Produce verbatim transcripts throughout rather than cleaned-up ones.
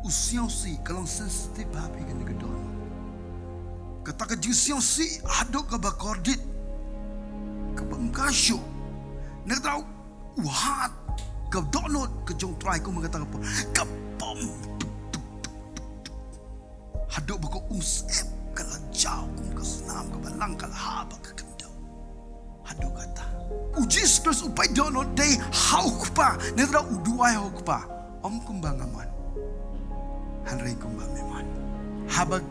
Sngewsih, ka long sensitive bha ïa kane ka dohnud. Kata ka jingsngewsih haduh kaba kordit, kaba ym kha shuh. Na kata u hat ka dohnud ka jong U Trai kum kata ka pom, ka pom. Haduh ba ka umsyep ka la jaw kum ka snam kaba lang ka la ha bad ka khyndew. Haduh kata u Jisu Khrist u pait dohnud dei ha U Kpa, na kata u duwai ha U Kpa. Ym kumba nga mon, hynrei kumba me mon. Haba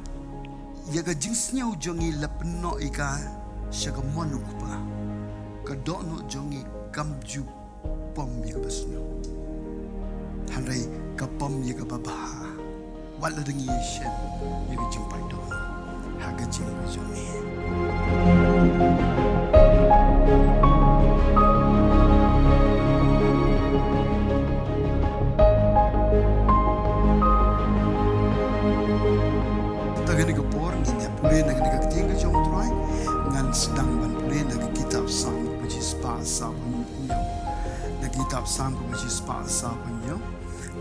ïa ka jingsngew jong ngi la pynnoh ïa ka sha ka mon U Kpa, ka dohnud jong ngi kam ju pom ïa kaba sniew, hynrei ka pom ïa kaba bha. Wat la dang ïashem ïa ka jingpait dohnud ha ka jingim ka jong ngi. Ta kane ka por ngin ïa pule na kane ka ktien ka jong U Trai. Ngan sdang ban pule na ka kitab Salm kaba shispah saw phew. Na kitab Salm kaba shispah saw phew,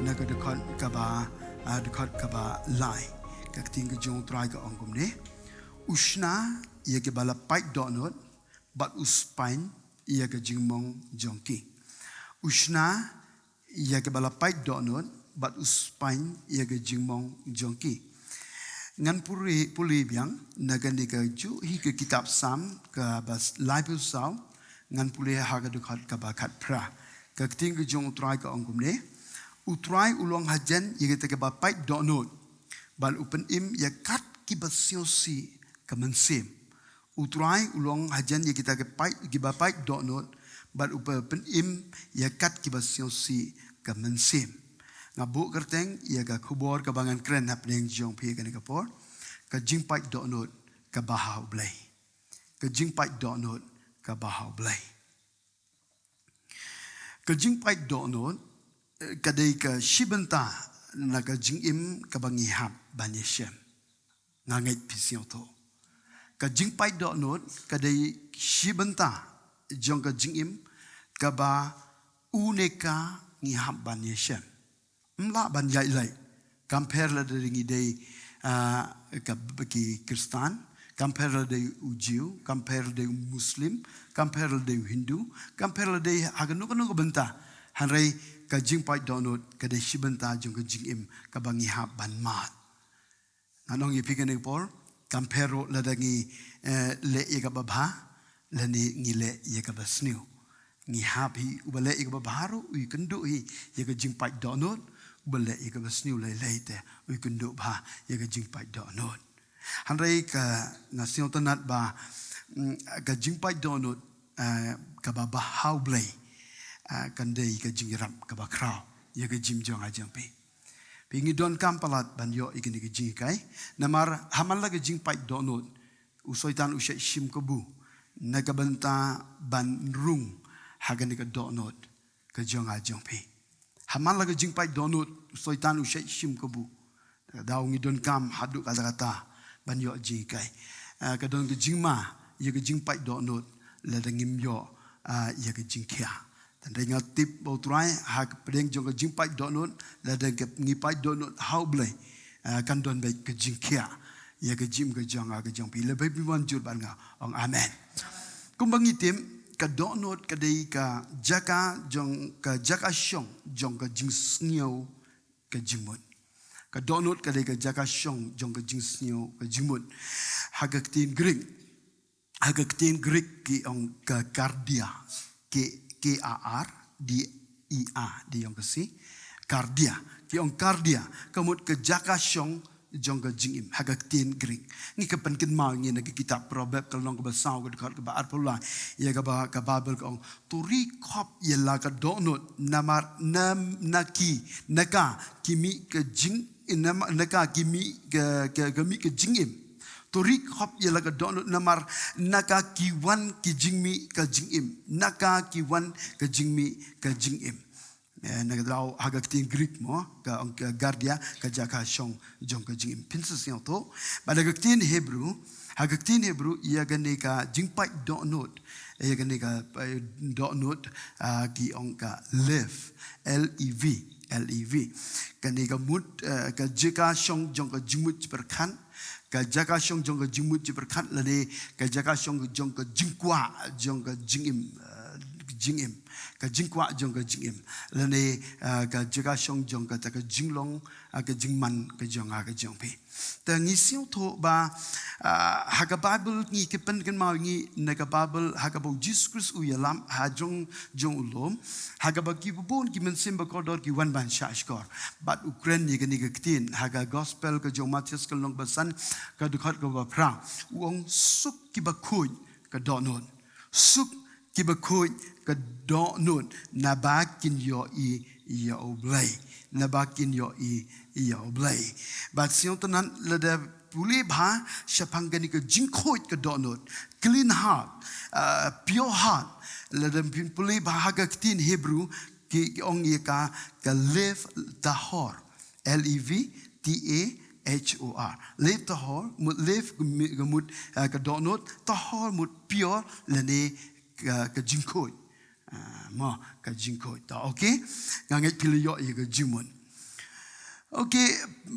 na ka dkhot kaba, ah, dkhot kaba lai. Ka ktien ka jong U Trai ka ong kumne: U shna ïa kiba la pait dohnud bad u spaiñ ïa ka jingmong jong ki. U shna ïa kiba la pait dohnud bad u spaiñ ïa ka jingmong jong ki. Ngan pule, pule biang na kane kajuh hi ka kitab Salm kaba laiphew saw. Ngan pule ha ka dkhot kaba khatphra. Ka ktien ka jong U Trai ka ong kumne: U Trai u long hajan ïa kita kiba pait dohnud, bad u pynim ïa kat kiba sngewsih ka mynsiem. U Trai u long hajan ïa kita ki pait, kiba pait dohnud, bad u pynim ïa kat kiba sngewsih ka mynsiem. Nga buh kyrteng ïa ka khubor kaba ngan kren hapdeng jong phi kane ka por: ka jingpait dohnud kaba ha U Blei. Ka jingpait dohnud kaba ha U Blei. Ka jingpait dohnud, eh, ka dei ka shi bynta na ka jingim kaba ngi hap ban ïashem. Nga ngeit phi sngewthuh. Ka jingpait dohnud ka dei shi bynta jong ka jingim kaba u ne ka ngi hap ban ïashem. Ym lah ban ïaid leh. Kam pher lada ngi dei, ah, ka, ki Khristan, kam pher lada dei u Jiw, kam pher lada dei u Muslim, kam pher lada dei u Hindu, kam pher lada dei ha kano kano ka bynta. Hynrei ka jingpait dohnud ka dei shi bynta jong ka jingim kaba ngi hap ban mad. Ngan ong ïa phi kane ka por, kam pher ruh lada ngi, eh, leh ïa kaba bha, lane ngi leh ïa kaba sniew. Ngi hap hi, uba leh ïa kaba bha ruh u ïakynduh hi ïa ka jingpait dohnud, uba leh ïa kaba sniew lei lei te u ïakynduh bha ïa ka jingpait dohnud. Hynrei ka nga sngewtynnat ba, mm, ka jingpait dohnud, eh, kaba bha ha U Blei, eh, kan dei ka jingïarap kaba khraw ïa ka jingim jong nga jong phi. Phi, ngi donkam palat ban ïoh ïa kane ka jinghikai. Namar ha man la ka jingpait dohnud, u Soitan u shait shim kabu na ka bynta ban rung ha kane ka dohnud ka jong nga jong phi. Ha man la ka jingpait dohnud, u Soitan u shait shim kabu. Daw ngi donkam haduh katta katta ban ïoh jinghikai. Ah, ka don ka jingma ïa ka jingpait dohnud lada ngim ïoh, ah, ïa ka jingkhia. Tang dei nga tip ba U Trai hapdeng jong ka jingpait dohnud, lada ngi pait dohnud ha U Blei, ah, kan don beit ka jingkhia ïa ka jingim ka jong nga ka jong phi. Lada phi mon jur bad nga ong amen. Kumba ngi tip, ka dohnud ka dei ka jaka jong, ka jaka shong jong ka jingsngew ka jingmut. Ka dohnud ka dei ka jaka shong jong ka jingsngew ka jingmut. Ha ka ktien Greek, ha ka ktien Greek ki ong ka kardia, K, K A R D E A, dei ong ka C, kardia. Ki ong kardia ka mut ka jaka shong jong ka jingim ha ka ktien Greek. Ngi ka pynkynmaw ngi na ka kitab Proverb ka lynnong kaba saw ka dkhot kaba arphew lai. Ïa kaba ka Baibl ka ong: To ri khop ïa la ka dohnud namar na, na ki, na ka ki mih ka jing, na, na ka ki mih ka, ka, ka mih ka jingim. To ri khop ïa la ka dohnud namar na ka ki wan ki jingmih ka jingim. Na ka ki wan ka jingmih ka jingim. Eh, na ka daw ha ka ktien Greek mo, ka ong ka kardia, ka jaka shong jong ka jingim. Phin sa sngewthuh. Bad ha ka ktien Hebru, ha ka ktien Hebru, ïa kane ka jingpait dohnud, ïa kane ka, eh, dohnud, ah, ki ong ka lev, L E V. L E V. Kane ka mut, eh, ka jaka shong jong ka jingmut jingpyrkhat, ka jaka shong jong ka jingmut jingpyrkhat, lane ka jaka shong jong ka jingkwah jong ka jingim, eh, jingim, ka jingkwah jong ka jingim, lane, eh, ka jaka shong jong kata ka jinglong, eh, ka jingman ka jong nga ka jong phi. Te ngi sngewthuh ba, ah, ha ka Baibl ngi ki pynkynmaw ngi na ka Baibl ha kaba u Jisu Khrist u ïalam ha jong jong u lum, ha kaba ki bun ki mynsiem bakordor ki wan ban shahshkor. Bad u kren ïa kane ka ktien ha ka Gospel ka jong u Mathaios ka lynnong ba san ka dkhot kaba phra. U ong suk kiba khuid ka dohnud. Suk kiba khuid ka dohnud naba kin ïohi ïa U Blei. Naba kin ïohi ïa U Blei. Bad sngewtynnat lada pule bha shaphang kane ka jingkhuid ka dohnud. Clean heart, uh, pure heart. Lada phin pule bha ha ka ktien Hebrew ki, ki ong ïa ka ka lev tahor. L E V T A H O R. Lev tahor, mut lev ka mut, uh, ka dohnud, tahor mut pure lane ka, ka jingkhuid. Ah, mo, ka jingkhuid. Ta, okay? Nga ngeit phi la ïoh ïa ka jingmut. Okay,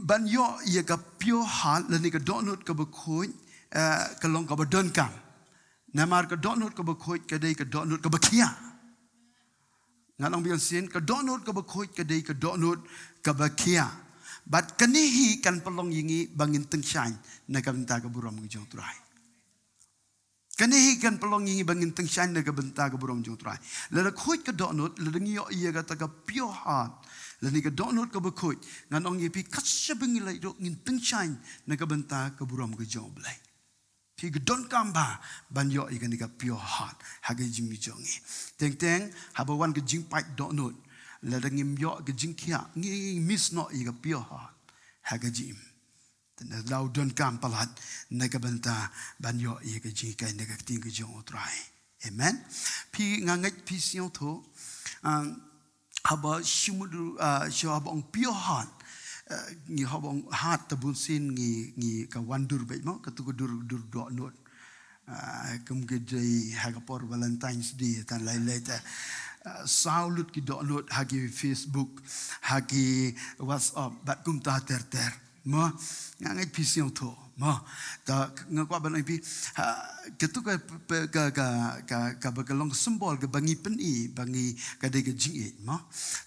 ban ïoh ïa ka pure heart lane ka dohnud kaba khuid, eh, ka long kaba donkam. Namar ka dohnud kaba khuid ka dei ka dohnud kaba khia. Ngan ong biang sien, ka dohnud kaba khuid ka dei ka dohnud kaba khia. Bad kane hi kan pynlong ïa ngi ba ngin tyngshaiñ na ka bynta ka burom ka jong U Trai. Kane hi kan pynlong ïa ngi ba ngin tyngshaiñ na ka bynta ka burom jong U Trai. Lada khuid ka dohnud, lada ngi ïoh ïa kata ka pure heart, lane ka dohnud kaba khuid, ngan ong ïa phi kat shaba ngi lait ruh ngin tyngshaiñ na ka bynta ka burom ka jong U Blei. Phi ka donkam bha ban ïoh ïa kane ka pure heart ha ka jingim jong ngi. Teng teng haba wan ka jingpait dohnud, lada ngim ïoh ka jingkhiah, ngi miss noh ïa ka pure heart ha ka jingim. Te ngi la donkam palat na ka bynta ban ïoh ïa ka jinghikai na ka ktien ka jong U Trai. Amen. Phi, nga ngeit phi sngewthuh, um, haba shi mut, uh, shu haba ong pure heart, uh, ngi haba ong heart te bun sien ngi, ngi ka wan dur beit mo, katu ka dur, dur dohnud. Ah, kum ka dei ha ka por Valentine's Day, tang lai lai te. Ah, saw lut ki dohnud ha ki Facebook, ha ki WhatsApp, bad kumta ter ter. Mo, nga ngeit phi sngewthuh. Mo, ta nga kwah ban ong ïa phi, ha, katu ka, ka, ka, ka, kaba ka long symbol kaba ngi pyni, ba ngi ka dei ka jingïeit. Mo,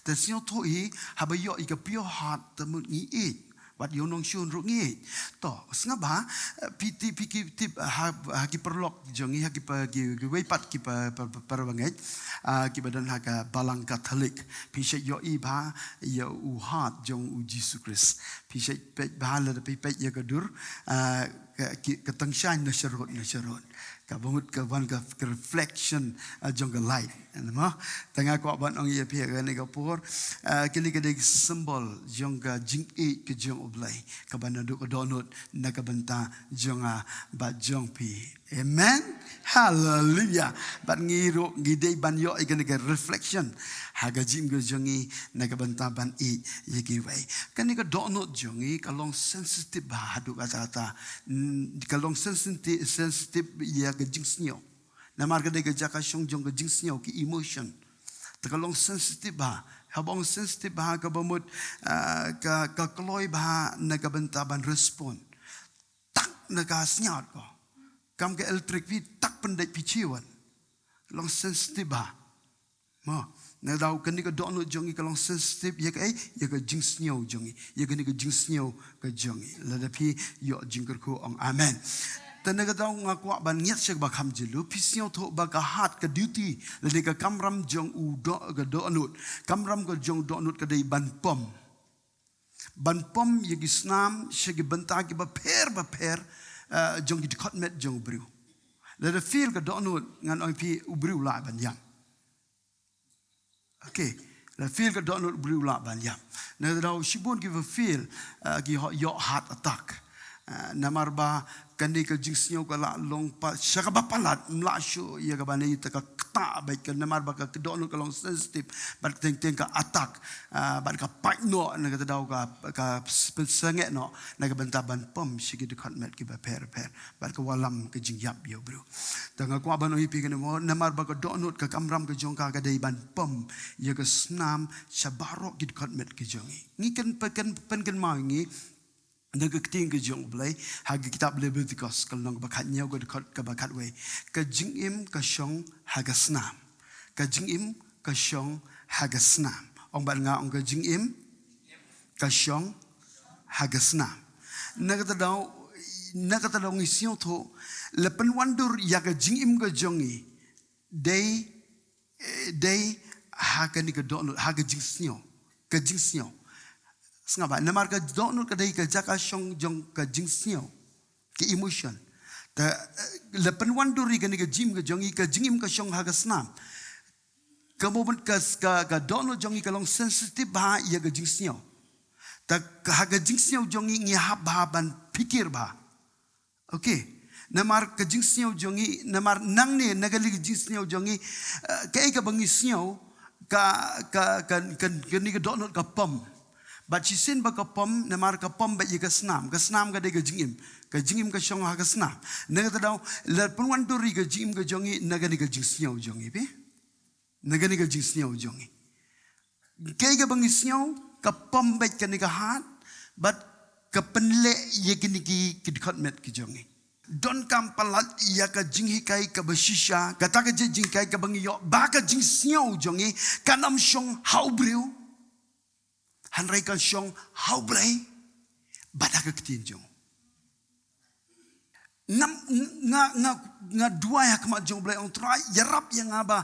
te sngewthuh hi, haba ïoh ïa ka pure heart te mut ngi ïeit. Wat ïoh nongshun ruh ngi. To, sngap bha, eh, phi tip, phi ki tip, eh, ha, ha ki paralok jong ngi, ha ki pa, ki, kiwei pat ki pa, pa, pa, para bangeit, ah, kiba don ha ka balang Katholik. Phi shait ïohi bha ïa u heart jong u Jisu Khrist. Phi shait peit bha lada phi peit ïa ka dur, ah, ka, ki, ka tyngshaiñ na sharud, na sharud. Kaba mut ka wan ka, ka reflection, ah, jong ka light. Mo, te nga kwah ban ong ïa phi ha kane ka por, ah, kane ka dei ka symbol jong ka jingïeit ka jong U Blei. Kaba naduh ka dohnud na ka bynta jong nga bad jong phi. Amen. Hallelujah. Bad ngi ruh ngi dei ban ïoh ïa kane ka reflection ha ka jingim ka jong ngi na ka bynta ban ïeit ïa kiwei. Kane ka dohnud jong ngi ka long sensitive bha haduh katta katta. Mm, ka long sensitive, sensitive ïa ka jingsngew. Namar ka dei ka jaka shong jong ka jingsngew, ki emotion. Te ka long sensitive bha. Haba ong sensitive bha kaba mut, ah, ka, ka kloi bha na ka bynta ban respond. Tak na ka sñiawt ko. Kam ka electric phi tak pyndait phi chiwan. Long sensitive bha. Mo, na daw kane ka dohnud jong ngi ka long sensitive ïa kaei, ïa ka jingsñiaw jong ngi, ïa kane ka jingsñiaw ka jong ngi. Lada phi ïoh jingkyrkhu ong amen. Te na ka daw nga kwah ban ngiat sha kaba kham jylliew, phi sñiawthuh ba ka heart, ka duty, lane ka kamram jong u doh, ka dohnud, kamram ka jong dohnud ka dei ban pom. Ban pom ïa ki snam sha ki bynta kiba pher ba pher, eh, jong ki dkhot met jong u briew. Lada fail ka dohnud ngan ong phi u briew lah ban ïam. Okay. Lada fail ka dohnud u briew lah ban ïam. Na ka daw shibun kiba fail, eh, ki ho-, ïoh heart attack. Ah, namar ba kane ka jingsngew ka la long pat sha kaba palat, ym lah shuh ïa kaba ne ïa ka ktah bad ka, namar ba ka dohnud ka long sensitive, bad teng teng ka attack, ah, bad ka pait noh na kata ka daw ka, ka pynsangeh noh na ka bynta ban pom sha ki dkhot met kiba pher pher, bad ka wallam ka jingïap ïa u briew. Te nga kwah ban ong ïa phi kane mo, namar ba ka dohnud ka kamram ka jong ka ka dei ban pom ïa ka snam sha baroh ki dkhot met ki jong ngi. Ngi kyn, pyn, pynkynmaw ngi na ka ktien ka jong U Blei, ha ka kitab Leviticus, ka lynnong kaba khathynñiew, ka dkhot kaba khatwei. Ka jingim ka shong ha ka snam. Ka jingim ka shong ha ka snam. Ong bad nga, ong, ka jingim ka shong ha ka snam. Na kata ka daw, na kata ka daw ngi sngewthuh, la pynwandur ïa ka jingim ka jong ngi dei, eh, dei ha kane ka dohnud, ha ka jingsngew, ka jingsngew. Sngap bha, namar ka dohnud ka dei ka jaka shong jong ka jingsngew, ka emotion. Te, eh, la pynwandur ïa kane ka jingim ka jong ngi, ka jingim ka shong ha ka snam. Ka mo bun ka, ka, ka dohnud jong ngi ka long sensitive bha ïa ka jingsngew. Te ha ka jingsngew jong ngi, ngi hap bha ban phikir bha. Okay. Namar ka jingsngew jong ngi, namar nangne na ka liang ka jingsngew jong ngi, eh, kaei kaba ngi sngew, ka, ka, ka, ka, kane ka dohnud ka pom. Bad shisien ba ka pom, namar ka pom bad ïa ka snam. Ka snam ka dei ka jingim. Ka jingim ka shong ha ka snam. Na kata ka daw, la pynwandur ïa ka jingim ka jong ngi na kane ka jingsngew jong ngi, phi. Na kane ka jingsngew jong ngi. Kaei kaba ngi sngew, ka pom bad kane ka hat, bad ka pynleh ïa kine ki, ki dkhot met ki jong ngi. Donkam palat ïa ka jinghikai kaba shisha, kata ka jinghikai kaba ngi ïoh, ba ka jingsngew jong ngi kan ym shong ha u briew, hynrei kan shong ha U Blei bad ha ka ktien jong u. Ngam, nga, nga, nga duwai ha khmat jong U Blei, ong Trai, ïarap ïa nga ba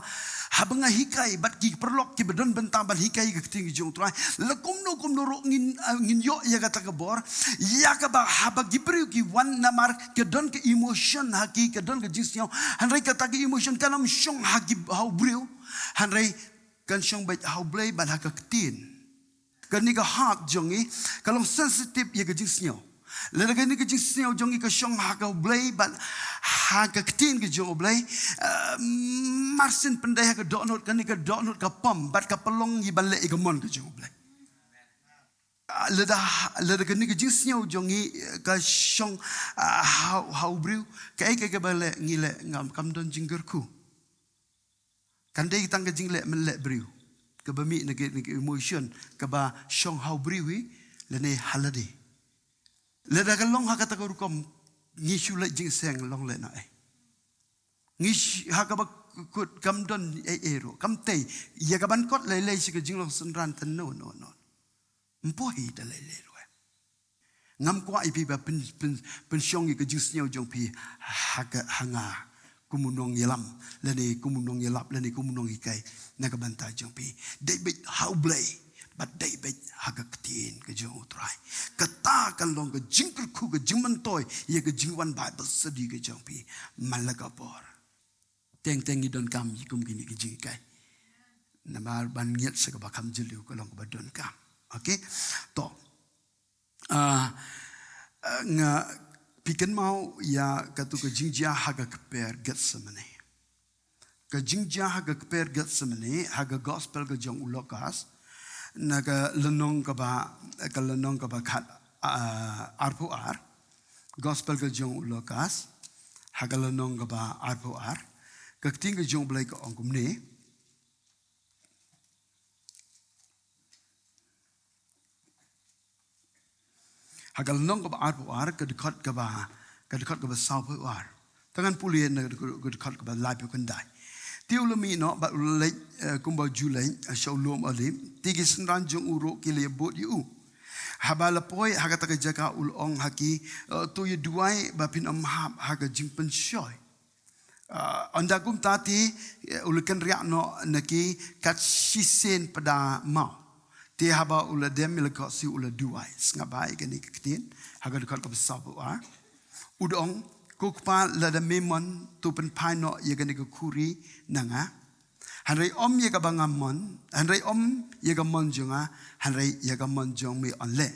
haba nga hikai bad ki paralok kiba don bynta ban hikai ka ktien ka jong U Trai, la kumno kumno ruh ngin, ah, ngin ïoh ïa kata ka bor, ïa kaba haba ki briew ki wan namar ka don ka emotion ha ki, ka don ka jingsngew, hynrei kata ka emotion kan ym shong ha ki, ha u briew, hynrei kan shong beit ha U Blei bad ha ka ktien. Kane ka heart jong ngi ka long sensitive ïa ka jingsngew. Lada kane ka jingsngew jong ngi ka shong ha ka U Blei bad ha ka ktien ka jong U Blei, eh, marsien pyndei ha ka dohnud, kane ka dohnud ka pom bad ka pynlong ïa ban leh ïa ka mon ka jong U Blei. Ah, lada, lada kane ka jingsngew jong ngi, eh, ka shong, ah, ha, ha u briew, kaei kaei kaba leh ngi leh, ngam, kam don jingkyrkhu. Kan dei tang ka jingleh mynleh briew kaba mih na ka, na ka emotion kaba shong ha u briew hi lane ha lade. Lada ka long ha kata ka rukom, ngi shu leit jingïaseng long lehnoh ei. Ngi sh-, ha kaba kut kam don ei ei ruh, kam tei ïa ka ban kot lei lei sha ka jinglong synran te, no, no, no. Ym poi da lei lei ruh. Ngam kwah ïa phi ba pyn, pyn, pynshong ïa ka jingsngew jong phi ha ka, ha nga kum u nongïalam lane kum u nongïalap lane kum u nonghikai na ka bynta jong phi. Dei beit ha U Blei bad dei beit ha ka ktien ka jong U Trai. Kata kan long ka jingkyrkhu, ka jingmyntoi ïa ka jingwan Bible study ka jong phi man la ka por. Teng teng ngi donkam ïa kum kine ki jinghikai. Namar ban ngiat sha kaba kham jylliew ka long kaba donkam. Okay? To. Ah, ah, nga, phi kynmaw ïa katu ka jingjia ha ka kper Gethsemane. Ka jingjia ha ka kper Gethsemane, ha ka gospel ka jong u Lukas, na ka lynnong kaba, ka lynnong kaba khat, ah, arphew ar. Gospel ka jong u Lukas, ha ka lynnong kaba arphew ar. Ka ktien ka jong U Blei ka ong kumne. Ha ka lynnong kaba arphew ar, ka dkhot kaba, ka dkhot kaba sawphew ar. Te ngan pule na ka dkhot, ka dkhot kaba laiphew khyndai. Te u la mih noh bad u la leit, eh, kumba ju leit, eh, sha u lum Olim. Te ki synran jong u ruh ki la ïabud ïa u. Haba la poi ha kata ka jaka u la ong ha ki, eh, to ïa duwai ba phin ym hap ha ka jingpynshoi. Ah, ynda kumta te, eh, u la kynriah noh na ki kat shisien pda maw. Te haba u la dem ïa la khohsiew u la duwai. Sngap bha ïa kane ka ktien, ha ka dkhot kaba sawphew ar. U da ong, ko Kpa, lada me mon to pynphai noh ïa kane ka khuri na nga. Hynrei ym ïa kaba nga mon, hynrei ym ïa ka mon jong nga, hynrei ïa ka mon jong me yn leh.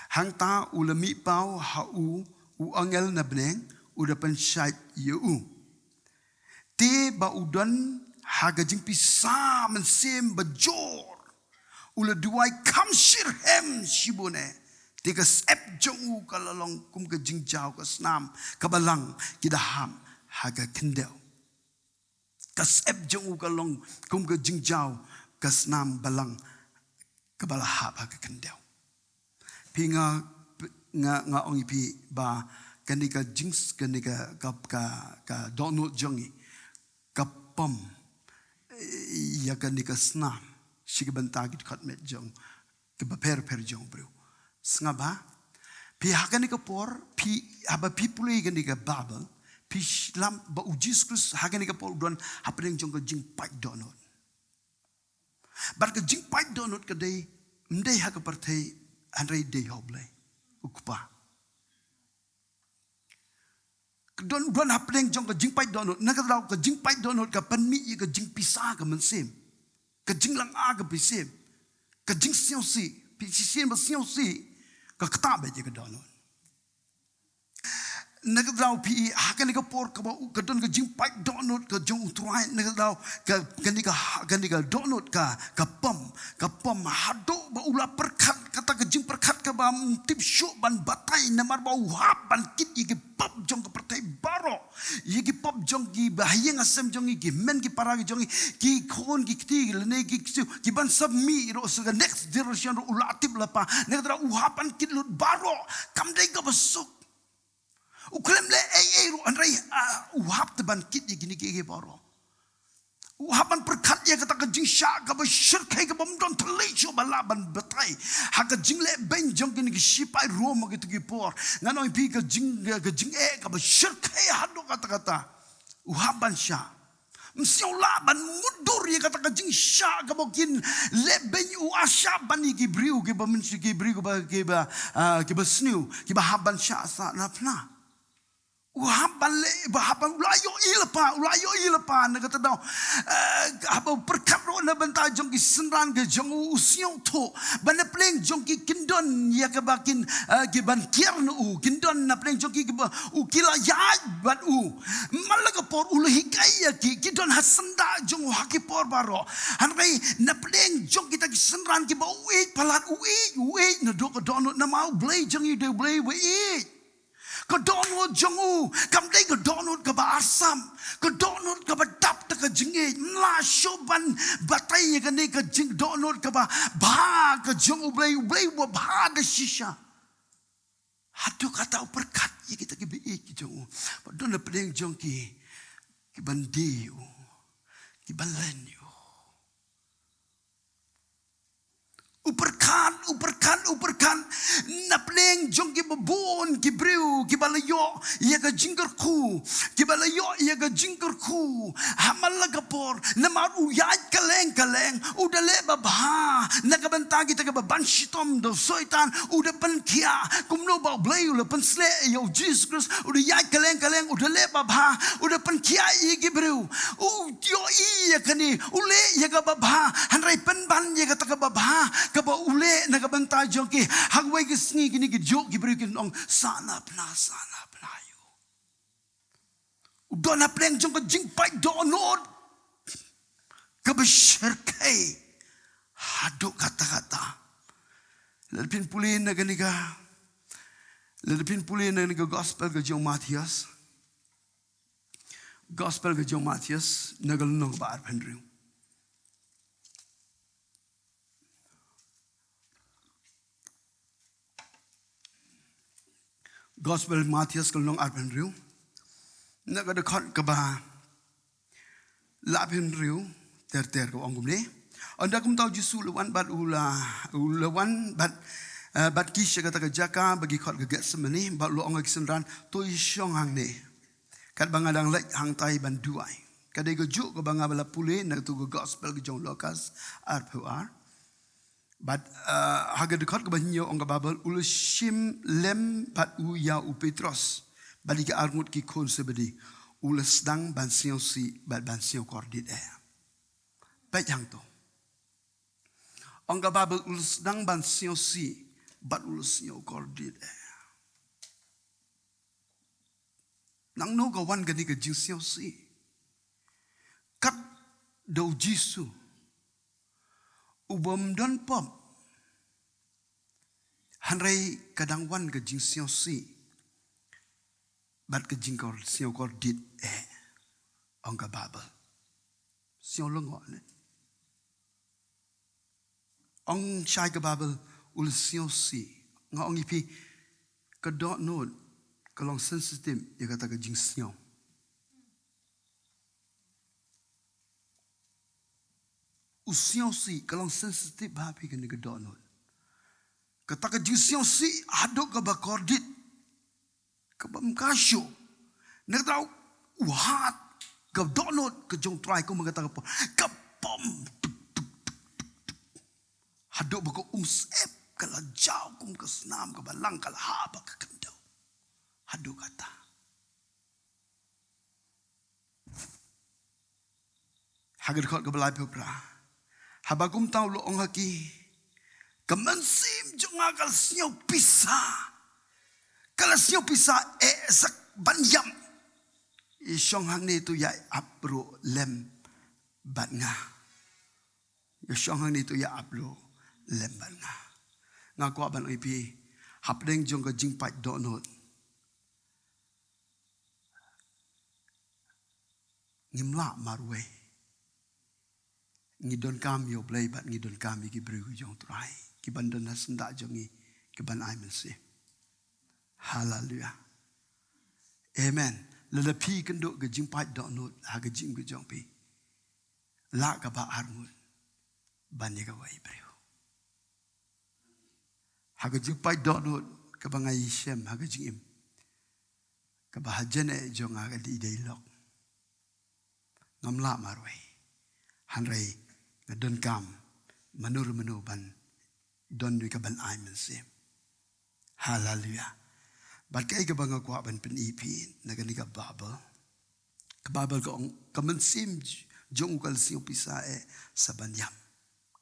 Hangta u la mih paw ha u, u angel na bneng, u da pynshait ïa u. Te ba u don ha ka jingpisa mynsiem bajur, u la duwai kham shitrhem shibun eh. Te ka syep jong u ka la long kum ka jingjaw ka snam, ka balang ki da hap ha ka khyndew. Ka syep jong u ka long kum ka jingjaw ka snam, balang kaba la hap ha ka khyndew. Phi, nga, nga, nga ong ïa phi ba kane ka jing, kane ka, ka, ka, ka dohnud jong ngi ka pom, eh, ïa kane ka snam sha ki bynta ki dkhot met jong ki bapher pher jong u briew. Sngap bha. Phi, ha kane ka por, phi, haba phi pule kane ka Baibl, phi shem ba u Jisu Khrist ha kane ka por u don hapdeng jong ka jingpait dohnud. Bad ka jingpait dohnud ka dei, ym dei ha ka pyrthei, hynrei dei ha u Blei, u Kpa. Ka don, don hapdeng jong ka jingpait dohnud, na kata ka daw ka jingpait dohnud ka pynmih ïa ka jingpisa ka mynsiem, ka jinglynga ka mynsiem, ka jingsngewsih, phi shisien ba sngewsih, ka ktah beit ïa ka dohnud. Na kata ka daw phi, ha kane ka por kaba u, ka don ka jingpait dohnud ka jong u Trai, na kata ka daw ka, kane ka, kane ka dohnud ka, ka pom, ka pom haduh ba u la pyrkhat, kata ka jingpyrkhat kaba ym tip shuh ban batai, namar ba u hap ban kit ïa ki pop jong ka pyrthei baroh, ïa ki pop jong ki bahaïing hasem jong ngi, ki hynmen ki para ki jong ngi, ki khun ki kti lane ki ksiew, ki ban sa mih ruh, sa ka next generation ruh u la tip lypa. Na kata ka daw u hap ban kit lut baroh, kam dei kaba suk. U khlem leh ei ei ruh, hynrei, ah, u hap te ban kit ïa kine kiei kiei baroh. U hap ban pyrkhat ïa kata ka jingshah kaba shyrkhei, kaba ym don thylliej shuh ba lah ban batai ha ka jingleh beiñ jong kine ki shipai Rom ha kito ki por. Ngan ong ïa phi, ka jing, ka jingeh kaba shyrkhei haduh katta katta. U hap ban shah. Ym sngew lah ban mutdur ïa kata ka jingshah kaba kin leh beiñ u, ah, shah ban ïa ki briew kiba mynsiem, ki briew kiba, kiba, ah, kiba sniew, kiba hap ban shah sahnarphna. U hap ban leh, ba hap ban, u la ïohi lypa, u la ïohi lypa, na kata ka daw, eh, haba pyrkhat ruh na bynta jong ki synran ki jong u, u sngewthuh ba na pdeng jong ki kin don ïa kaba kin, eh, ki ban kiar na u, kin don na pdeng jong ki kiba u ki la ïaid bad u. Man la ka por u la hikai ïa ki, ki don ha syndah jong u ha ki por baroh. Hynrei na pdeng jong kita ki synran kiba u ïeit palat, u ïeit, u ïeit naduh ka dohnud, namar u Blei jong ngi u dei u Blei ba ïeit. Ka dohnud jong u kam dei ka dohnud kaba arsap, ka dohnud kaba dap da ka jingïeit. Ym lah shuh ban batai ïa kane ka jing, dohnud kaba bha ka jong u Blei, u Blei uba bha da shisha. Haduh katta u pyrkhat ïa kita kiba ïeit ki jong u. Ba don na pdeng jong ki, ki ban die ïa u, ki ban len ïa u. U pyrkhat, u pyrkhat, u pyrkhat na pdeng jong kiba bun ki briew kiba la ïoh ïa ka jingkyrkhu, kiba la ïoh ïa ka jingkyrkhu ha man la ka por, namar u ïaid kylleng kylleng, u da leh babha na ka bynta kita kiba ban shitom da u Soitan, u da pynkhiah kumno ba u Blei u la pynsleh ïa u Jisu Khrist, u da ïaid kylleng kylleng, u da leh babha, u da pynkhiah ïa ki briew. U ïohi ïa kane, u leh ïa kaba bha, hynrei pynban ïa kata kaba bha kaba u leh na ka bynta jong ki. Ha kawei ka sngi kine ki juh ki briew kin ong, sahnarphna, sahnarphna ïa u. U don hapdeng jong ka jingpait dohnud kaba shyrkhei haduh katta katta. Lada phin pule na kane ka, lada phin pule na kane ka gospel ka jong u Mathaios. Gospel ka jong u Mathaios, na ka lynnong kaba arphew hynriew. Gospel Mathaios ka lynnong arphew hynriew, na ka dkhot kaba laiphew hynriew ter ter, ka ong kumne. Ynda kumta u Jisu u la wan bad u la, u la wan bad, eh, bad ki sha kata ka jaka ba ki khot ka Gethsemane, bad u la ong ha ki synran, to ïashong hangne katba nga dang leit hangtai ban duwai. Ka dei kajuh kaba nga ba la pule na katu ka gospel ka jong u Lukas arphew ar. Bad, eh, ha ka dkhot kaba hynñiew ong ka Baibl, u la shim lem bad u ïa u Petros bad ïa ki arngut ki khun Sebedi. U la sdang ban sngewsih bad ban sngewkordit eh. Peit hangto. Ong ka Baibl u la sdang ban sngewsih Bad u la sngewkordit eh. Nangno ka wan kane ka jingsngewsih? Kat da u Jisu, u bym don pop. Hynrei ka dang wan ka jingsngewsih bad ka jingkor, sngewkordit eh, ong ka Baibl. Sngew lyngngoh ne? Ong shai ka Baibl, u la sngewsih. Nga ong ïa phi, ka dohnud ka long sensitive ïa kata ka jingsngew. U sngewsih ka long sensitive bha phi kane ka dohnud. Kata ka jingsngewsih haduh kaba kordit, kaba ym kha shuh. Na kata u hat, ka dohnud ka jong u Trai kum kata ka por, ka pom. Haduh ba ka umsyep ka la jaw kum ka snam, kaba lang ka la ha bad ka khyndew. Haduh kata. Ha ka dkhot kaba laiphew phra, haba kumta u la ong ha ki, ka mynsiem jong nga ka la sngewpisa. Ka la sngewpisa eh sa ban ïap. Ïa shong hangne to ïa ap ruh lem bad nga. Ïa shong hangne to ïa ap ruh lem bad nga. Nga kwah ban ong ïa phi, hapdeng jong ka jingpait dohnud, ngim lah marwei. Ngi donkam ïa u Blei bad ngi donkam ïa ki briew ki jong u Trai, ki ban don ha syndah jong ngi, ki ban ai mynsiem. Haleluia. Amen. Lada phi kynduh ka jingpait dohnud ha ka jingim ka jong phi, lah kaba arngut ban ïa kawei briew. Ha ka jingpait dohnud kaba nga ïashem ha ka jingim, kaba hajan eh jong nga ka dei dei lok. Ngam lah marwei. Hynrei nga donkam mano re mano ban don ïa ka ban ai mynsiem. Haleluia. Bad kaei kaba nga kwah ban pyni phi na kane ka Baibl. Ka Baibl ka ong, ka mynsiem jong u ka la sngewpisa eh sa ban ïam.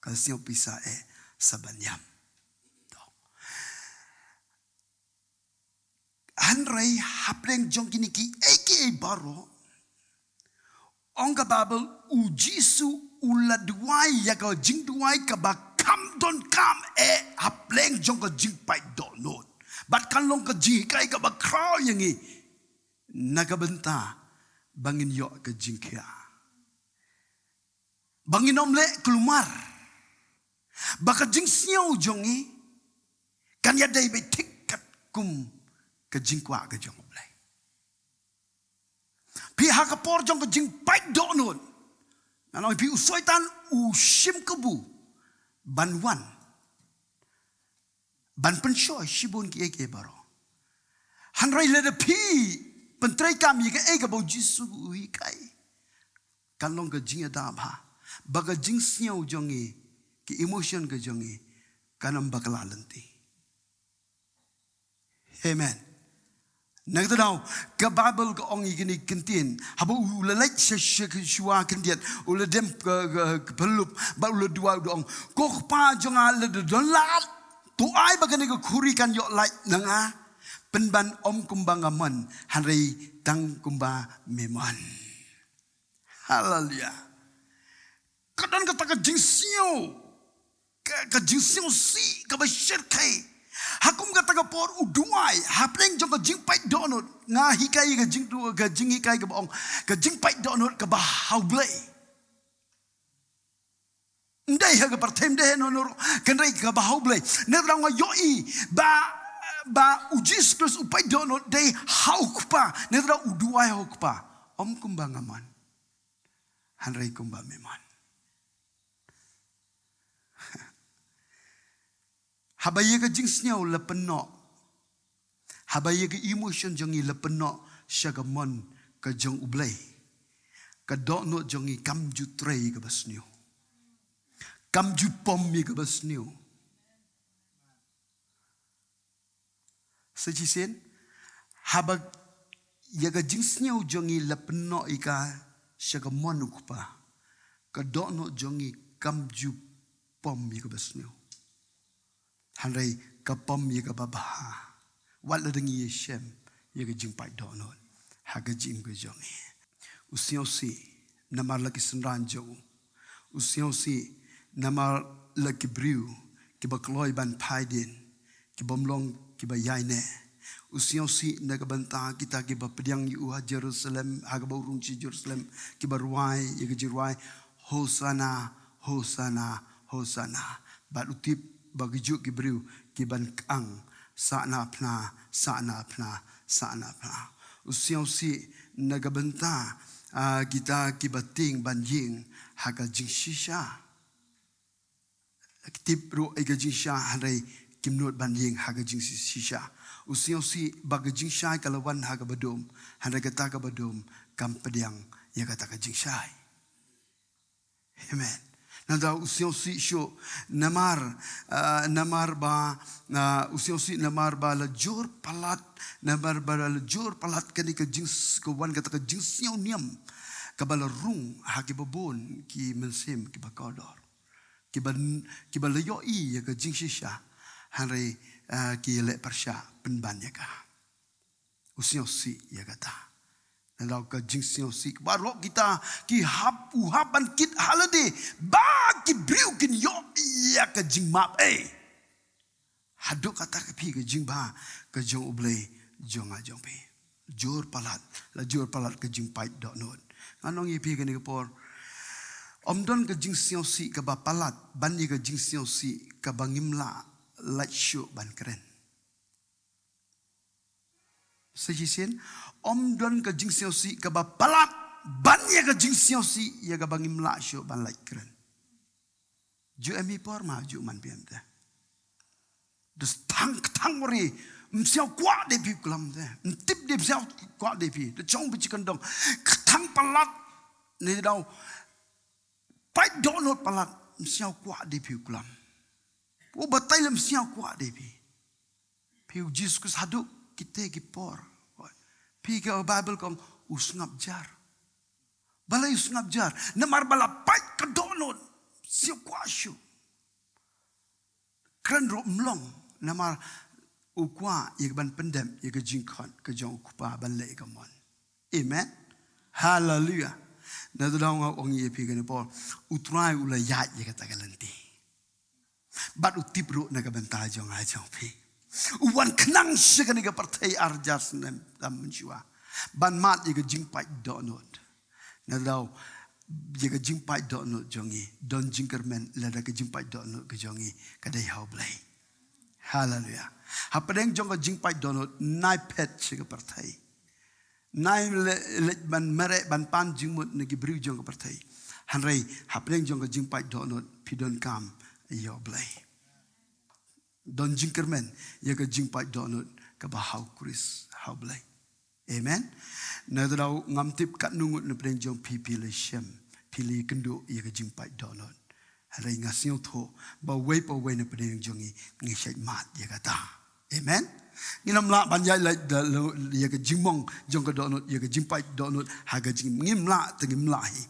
Ka la sngewpisa eh sa ban ïam. To. Hynrei hapdeng jong kine kiei kiei baroh, ong ka Baibl, u Jisu u la duwai ïa ka jingduwai kaba kham donkam eh hapdeng jong ka jingpait dohnud. Bad kan long ka jinghikai kaba khraw ïa ngi na ka bynta ba ngin ïoh ka jingkhiah. Ba ngin ym leh kulmar. Ba ka jingsngew jong ngi kan ïadei beit thik katkum ka jingkwah ka jong U Blei. Phi, ha ka por jong ka jingpait dohnud, ngan ong ïa phi, u Soitan u shim kabu ban wan ban pynshoi shibun kiei kiei baroh. Hynrei lada phi pyntreikam ïa kaei kaba u Jisu u hikai, kan long ka jingïada bha, ba ka jingsngew jong ngi, ki emotion ka jong ngi, kan ym bakla lynti. Amen. Na kata daw, ka Baibl ka ong ïa kine ki kyntien, haba u la leit sha, sha, shuwa khyndiat, u la dem ka, ka, ka pynlup, bad u la duwai u da ong, Ko Kpa jong nga, lada don lad, to ai ba kane ka khuri kan ïoh lait na nga, pynban ym kumba nga mon, hynrei tang kumba me mon. Haleluia. Ka don kata ka jingsngew, ka, ka jingsngewsih kaba shyrkhei. Ha kum kata ka por u duwai, hapdeng jong ka jingpait dohnud, nga hikai ka jingdu-, ka jinghikai kaba ong, ka jingpait dohnud kaba ha U Blei. Ym dei ha ka pyrthei, ym dei ha no no ruh, hynrei kaba ha U Blei. Nangta nga ïohi ba, ba u Jisu Khrist u pait dohnud dei ha u Kpa. Nangta u duwai ha u Kpa, ym kumba nga mon, hynrei kumba me mon. Haba ïa ka jingsngew la pynnoh, haba ïa ka emotion jong ngi la pynnoh sha ka mon ka jong U Blei, ka dohnud jong ngi kam ju trei kaba sniew, kam ju pom ïa kaba sniew. Sa shisien, haba ïa ka jingsngew jong ngi la pynnoh ïa ka sha ka mon U Kpa, ka dohnud jong ngi kam ju pom ïa kaba sniew, hynrei ka pom ïa kaba bha. Wat la dang ïa shem ïa ka jingpait dohnud ha ka jingim ka jong ngi. U sngewsih namar la ki synran jong u. U sngewsih namar la ki briew kiba kloi ban phai dien, ki bym long kiba ïaineh. U sngewsih na ka bynta kita kiba pdiang ïa u ha Jerusalem, ha kaba u rung sha Jerusalem, kiba rwai ïa ka jingrwai, "Hosana, Hosana, Hosana." Bad u tip ba ki juh ki briew kiban kang, "Sah na phna, sah na phna, sah na phna." U sngewsih na ka bynta, ah, kita kiba tieng ban ïeng ha ka jingshisha. Ki tip ruh ïa ka jingshisha, hynrei kim nud ban ïeng ha ka jingshisha. U sngewsih ba ka jingshai ka la wan ha kaba dum, hynrei kata kaba dum kam pdiang ïa kata ka jingshai. Amen. Nangta u sngewsih shuh namar, ah, namar ba, ah, u sngewsih namar ba la jur palat, namar ba la jur palat kane ka jings-, ka wan kata ka jingsngewniam kaba la rung ha kiba bun ki mynsiem kiba kordor. Kiba, kiba la ïohi ïa ka jingshisha, hynrei, ah, ki leh pyrshah pynban ïa ka. U sngewsih ïa kata. Nangta ka jingsngewsih baroh kita ki hap, u hap ban kit ha lade ba ki briew kin ïohi ïa ka jingmap, eh. Haduh katta ka phi ka jingbha ka jong U Blei jong nga jong phi. Jur palat, la jur palat ka jingpait dohnud. Ngan ong ïa phi kane ka por, ym don ka jingsngewsih kaba palat ban ïa ka jingsngewsih kaba ngim lah lait shuh ban kren. Sa shisien, ym don ka jingsngewsih kaba palat ban ïa ka jingsngewsih ïa kaba ngim lah shuh ban lait kren. Ju em hi por ma ju man biang te. Da thang, thang wari, ym sngewkwah de phi u klam te. Ym tip de ym sngewkwah de phi. Da chong ba chi kyndong. Thang palat, ne daw. Pait dohnud palat, ym sngewkwah de phi u klam. U batai lem sngewkwah de phi. Phi u Jisu Khrist haduh kite ki por. Phi ka Baibl ka ong u sngap jar. Balei u sngap jar? Namar ba la pait ka dohnud. Sngewkwah shuh. Kren ruh ym long. Namar u kwah ïa ka ban pyndep ïa ka jingkhot ka jong u Kpa ban leh ïa ka mon. Amen. Haleluia. Na tu dang ong ïa phi kane por. U Trai u la ïaid ïa kata ka lynti. Bad u tip ruh na ka bynta jong nga jong phi. U wan khnang sha kane ka pyrthei ar hajar snem tam mynshuwa. Ban mad ïa ka jingpait dohnud. Na daw ïa ka jingpait dohnud jong ngi. Don jingkyrmen lada ka jingpait dohnud ka jong ngi ka dei ha U Blei. Haleluia. Hapdeng jong ka jingpait dohnud nai phet sha ka pyrthei. Nai le-, leit ban mareh ban pan jingmut na ki briew jong ka pyrthei. Hynrei hapdeng jong ka jingpait dohnud phi donkam ïa U Blei. Don jingkyrmen ïa ka jingpait dohnud kaba ha U Khrist ha U Blei. Amen. Na tu daw ngam tip katno ngut na pdeng jong phi phi la shem, phi la kynduh ïa ka jingpait dohnud. Hynrei nga sngewthuh ba wei pa wei na pdeng jong ngi ngi shait mad ïa kata. Amen. Ngin ym lah ban ïaid lait da lo-, ïa ka jingmong jong ka dohnud, ïa ka jingpait dohnud ha ka jing, ngim lah te ngim lah hi.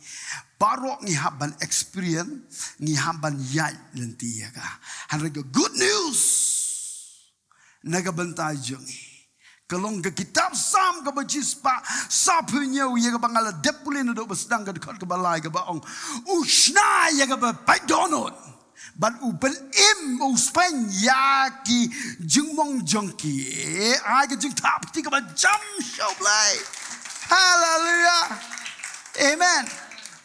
Baroh ngi hap ban experience, ngi hap ban ïaid lynti ïa ka. Hynrei ka good news na ka bynta jong ngi ka long ka kitab Salm kaba shispah saphew hynñiew ïa kaba nga la dep pule naduh ba sdang ka dkhot kaba lai kaba ong, u shna ïa kaba pait dohnud. Bad u pynim u speng ïa ki jingmong jong ki. Ai ka jingthap kti kaba jam sha U Blei. Haleluia. Amen.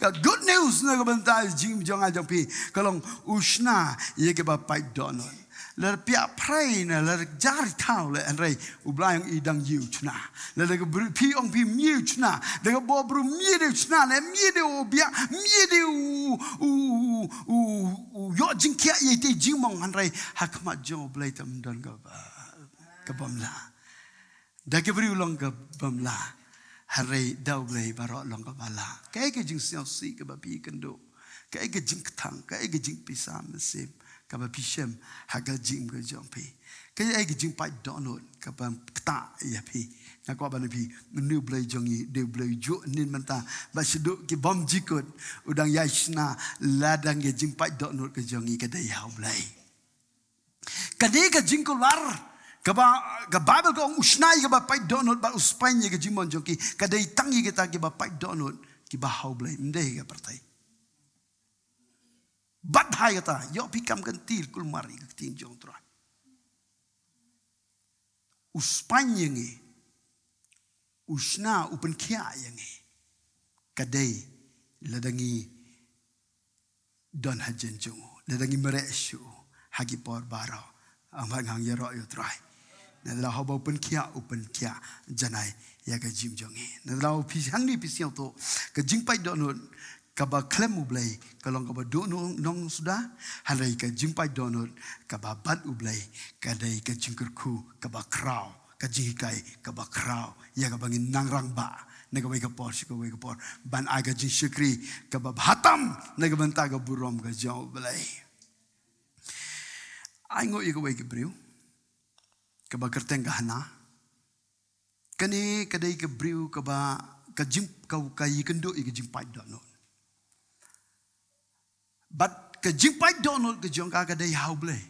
Ka good news na ka bynta jingim jong nga jong phi ka long u shna ïa kaba pait dohnud. Lada phi ïa pray na lada jar thaw le hynrei U Blei ong i dang ïa u shna. Lada ka bri-, phi ong phi ym ïa u shna. Da ka bor bru ym ïa de u shna ne ym ïa de u biang, ym ïa de u, u, u, u, u ïoh jingkhiah ïa ite jingmong hynrei ha khmat jong U Blei tam don kaba, kaba ym lah. Da ki briew long kaba ym lah. Hynrei da U Blei baroh long kaba lah. Kaei ka jingsngewsih kaba phi kynduh? Kaei ka jingkthang, kaei ka jingpisa mynsiem kaba phi shem ha ka jingim ka jong phi? Kaei ka jingpait dohnud kaba ktah ïa phi? Nga kwah ban ong ïa phi, une U Blei jong ngi dei U Blei u juh hynnin mynta bad shaduh ki bym jukut, u dang ïai shna. Lada ka jingpait dohnud ka jong ngi ka dei ha U Blei. Ka dei ka jingkular, kaba, ka Baibl ka ong u shna ïa kiba pait dohnud bad u spaiñ ïa ka jingmon jong ki, ka dei tang ïa kita kiba pait dohnud, kiba ha U Blei, ym dei ha ka pyrthei. Bad ha kata, ïoh phi kam kan til kulmar ïa ka ktien jong U Trai. U spaiñ ïa ngi, u shna, u pynkhiah ïa ngi. Ka dei, lada ngi don hajan jong u, lada ngi mareh shuh, ha ki por baroh, ym hap ngan ïaroh ïa U Trai. Nalor haba u pynkhiah, u pynkhiah janai ïa ka jingim jong ngi. Nalor phi hangne phi sngewthuh, ka jingpait dohnud, kaba khlem U Blei, ka long kaba dohnud nongsuda, hynrei ka jingpait dohnud, kaba bad U Blei, ka dei ka jingkyrkhu, kaba khraw, ka jinghikai, kaba khraw, ïa kaba ngin nang rangbah, na kawei ka por, sha kawei ka por, ban ai ka jingshakri, kaba bha tam, na ka bynta ka burom ka jong U Blei. Ai nguh ïa kawei ka briew, kaba kyrteng ka Hana, Kane ka dei ka briew kaba, ka jing, ka, ka ïakynduh ïa ka jingpait dohnud. Bad ka jingpait dohnud ka jong ka ka dei ha U Blei.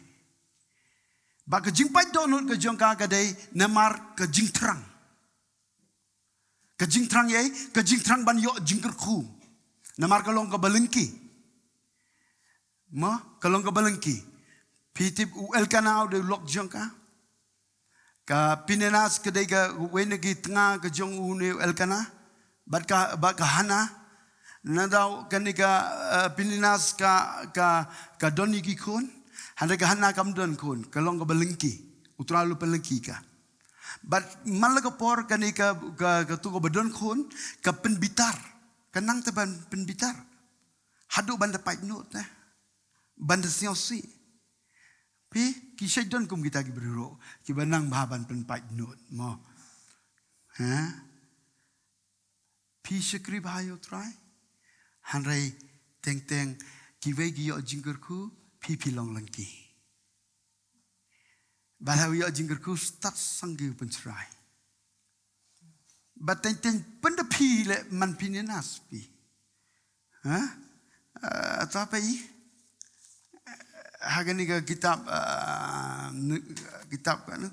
Bad ka jingpait dohnud ka jong ka ka dei namar ka jingthrang. Ka jingthrang ïa, ka jingthrang ban ïoh jingkyrkhu. Namar ka long kaba lyngkhi. Mo, ka long kaba lyngkhi. Phi tip u Elkana u dei u lok jong ka. Ka Pininas ka dei kawei na ki tnga ka jong une u Elkana. Bad ka, bad ka Hana. Nadaw kane ka, eh, Pininas ka, ka, ka don ïa ki khun. Hynrei ka Hana kam don khun. Ka long kaba lyngkhi. U Trai u la pynlyngkhi ka. Bad man la ka por kane ka, ka, katu kaba don khun. Ka pynbitar. Ka nang te ban pynbitar. Haduh ban da pait nud, eh. Ban da sngewsih. Phi, ki shait don kum kita ki briew ruh, kiba nang bha ban pynpait nud, mo. Ha? Phi shakri bha ïa U Trai. Hynrei teng teng, kiwei ki ïoh jingkyrkhu, phi phi long lyngkhi. Bad ha u ïoh jingkyrkhu stad sangeh u pynshrai. Bad teng teng pynda phi leh man Pininas phi. Ha? Eh, ata phi. Ha kane ka kitab, eh, ne-, kitab ka ne?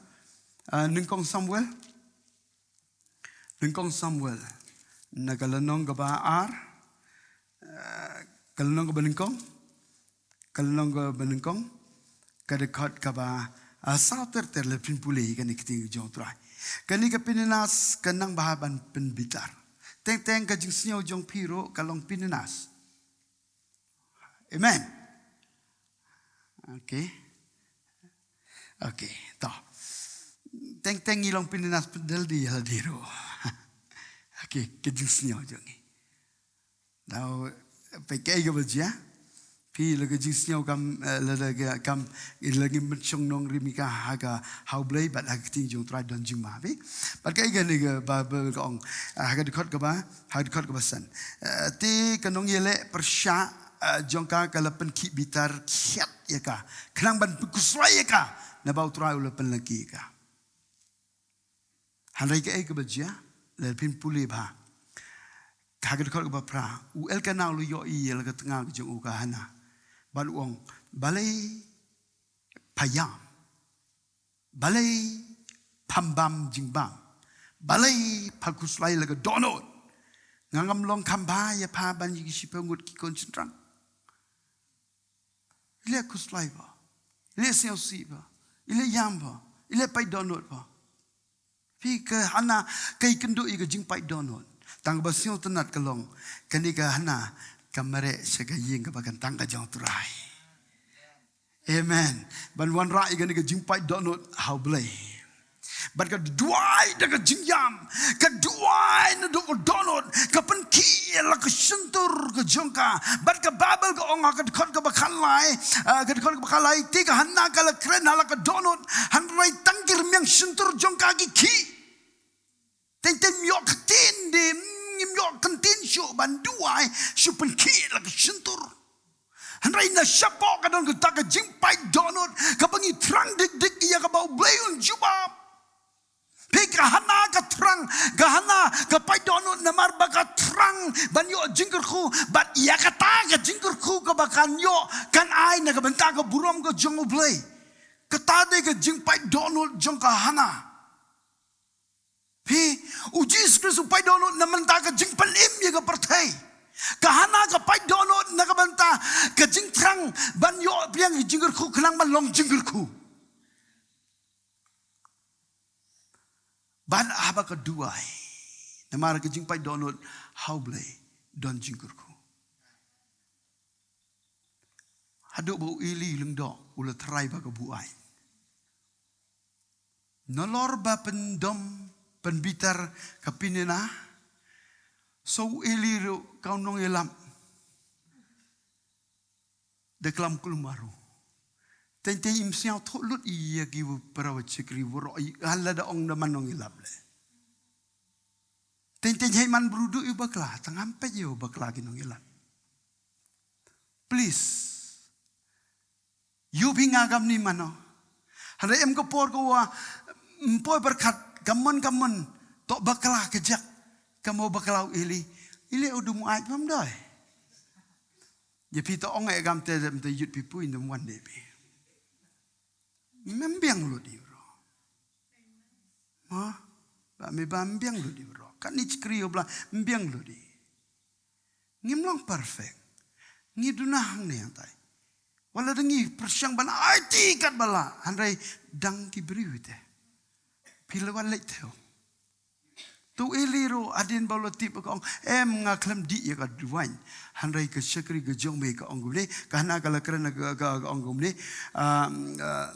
Eh, Nyngkong Samuel. Nyngkong Samuel. Na ka lynnong kaba ar. Eh, ka lynnong kaba nyngkong. Ka lynnong kaba nyngkong. Ka dkhot kaba, ah, saw ter ter lada phin pule ïa kane ka ktien jong U Trai. Kane ka Pininas ka nang bha ban pynbitar. Teng teng ka jingsngew jong phi ruh ka long Pininas. Amen. Okay. Okay, to. Teng teng ngi long Pininas pynjulor ïa lade ruh. Okay, ka jingsngew jong ngi. Dau, peit kaei kaba jia. Phi la ka jingsngew kam, eh, la da ka kam, la ngi mynshong nongrim ïa ka ha ka ha U Blei bad ha ka ktien jong U Trai don jingma phi. Bad kaei kane kaba, ba, ka ong, eh, ha ka dkhot kaba, ha ka dkhot kaba san. Eh, te ka nongïaleh pyrshah, eh, jong ka ka la pynkhih bitar khiat ïa ka. Khnang ban pynkhuslai ïa ka. Naba U Trai u la pynlyngkhi ïa ka. Hynrei kaei kaba jia, lada phin pule bha. Ha ka dkhot kaba phra, u Elkana u la ïohi ïa la ka tnga ka jong u ka Hana. Bad u ong, balei pha ïam. Balei pham bam jingbam. Balei pha khuslai la ka dohnud. Nga ngam long kham bha ïa pha ban ïa ki shiphew ngut ki khun shynrang. I leh khuslai bha. I leh sngewsih bha. I leh ïam bha. I leh pait dohnud bha. Phi ka Hana ka ïakynduh ïa ka jingpait dohnud. Tang ba sngewtynnat ka long. Kane ka Hana ka mareh sha ka ïing kaba kyntang ka jong U Trai. Amen. Ban wanrah ïa kane ka jingpait dohnud ha U Blei. Bad ka duwai da ka jingïam, ka duwai naduh ka dohnud, ka pynkhih ïa la ka shyntur ka jong ka. Bad ka Baibl ka ong ha ka dkhot kaba khatlai, ah, ka dkhot kaba khatlai, te ka Hana ka la kren ha la ka dohnud, hynrei tang ki rmiang shyntur jong ka ki khih. Teng teng ym ïoh ktien de, ym ïoh ktien shuh ban duwai, shu pynkhih la ka shyntur. Hynrei na shapoh ka don kata ka jingpait dohnud, kaba ngi thrang dik dik ïa kaba U Blei un jubab. Phi ka Hana ka thrang, ka Hana ka pait dohnud namar ba ka thrang ban ïoh jingkyrkhu, bad ïa kata ka jingkyrkhu kaba kan ïoh, kan ai na ka bynta ka burom ka jong U Blei. Kata dei ka jingpait dohnud jong ka Hana. Phi, u Jisu Khrist u pait dohnud na bynta ka jingpynim ïa ka pyrthei. Ka Hana ka pait dohnud na ka bynta ka jingthrang ban ïoh pdiang ïa ka jingkyrkhu khnang ban long jingkyrkhu. Bad haba ka duwai, namar ka jingpait dohnud ha U Blei don jingkyrkhu. Haduh ba u Eli lyngdoh u la tharai ba ka buaid. Nalor ba pyndom pynbitar ka Peninnah, sa u Eli ruh ka nongïalap da klam kulmar. Teng teng im sngewthuh lut ïa ki para shakri baroh, ïa lada ong da man nongïalap leh. Teng teng hei man briew duh ïa u bakla, tang ngam peit ïa u bakla ki nongïalap. Please. Ïoh phi nga kam ni mano. Hynrei em ka por ka wa, ym poi pyrkhat, ka mon ka mon, to bakla ka jak, ka mo bakla u Eli. Eli u dum ai pam doi. Ïa phi to ong ai kam te, te yut phi pui ndum wan de phi. Mem biang lut ïa u ro. Ha? Ba me ba mbiang lut ïa u ro. Kat ni shakri ïa u Blei mbiang lut ïa. Ngim long perfect. Ngi duna hangne hangtai. Wat la da ngi pyrshang ban aiti kat ba lah. Hynrei dang ki briew te. Phi la wan leit theo. Tu Eli ruh hadien ba u la tip ka ong, em nga khlem dih ïa ka duwaiñ. Hynrei ka shakri ka jong me ka ong kumne. Ka Hana ka la kren ka, ka, ka ong kumne. Ah, ah,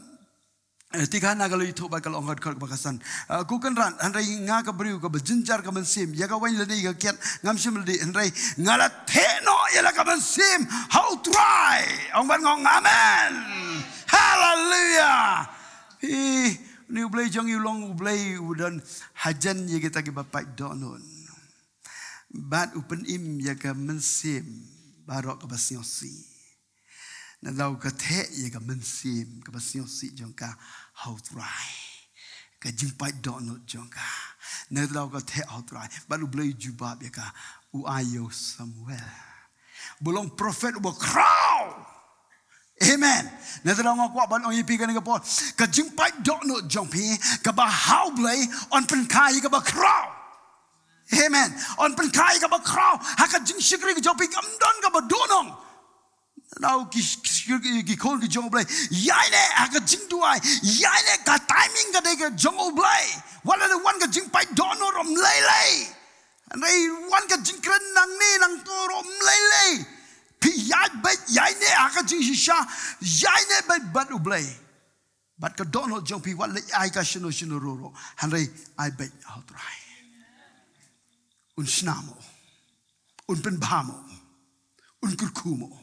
Eh, te ka Hana ka la ïathuh bad ka la ong ha ka dkhot kaba khatsan. Ah, ko Kynrad, hynrei nga ka briew kaba jynjar ka mynsiem, ïa ka waiñ lane ïa ka kiad ngam shym la dih, hynrei nga la theh noh ïa la ka mynsiem ha U Trai. Ong bad nga ong amen. Haleluya. Hi, une U Blei jong ngi u long U Blei u don hajan ïa kita kiba pait dohnud. Bad u pynim ïa ka mynsiem baroh kaba sngewsih. Nalor ka theh ïa ka mynsiem kaba sngewsih jong ka ha U Trai. Ka jingpait dohnud jong ka. Nalor ka theh ha U Trai. Bad U Blei u jubab ïa ka, u ai ïa u Samuel. Ba long prophet uba khraw. Amen. Nalor nga kwah ban ong ïa phi kane ka por. Ka jingpait dohnud jong phi kaba ha U Blei yn pynkha ïa kaba khraw. Amen. Yn pynkha ïa kaba khraw. Ha ka jingshakri ka jong phi kam don kaba dohnud. Nalor ki, ki, ki, ki khun ki jong U Blei. Ïaineh ha ka jingduwai. Ïaineh ka timing ka dei ka jong U Blei. Wat la da wan ka jingpait dohnud ruh ym lei lei. Hynrei wan ka jingkren nangne nangto ruh ym lei lei. Phi ïaid beit, ïaineh ha ka jingshisha. Ïaineh beit bad U Blei. Bad ka dohnud jong phi wat leh ai ka shano shano ruh ruh. Hynrei ai beit ha U Trai. Un shna mo. Un pynbha mo. Un kyrkhu mo.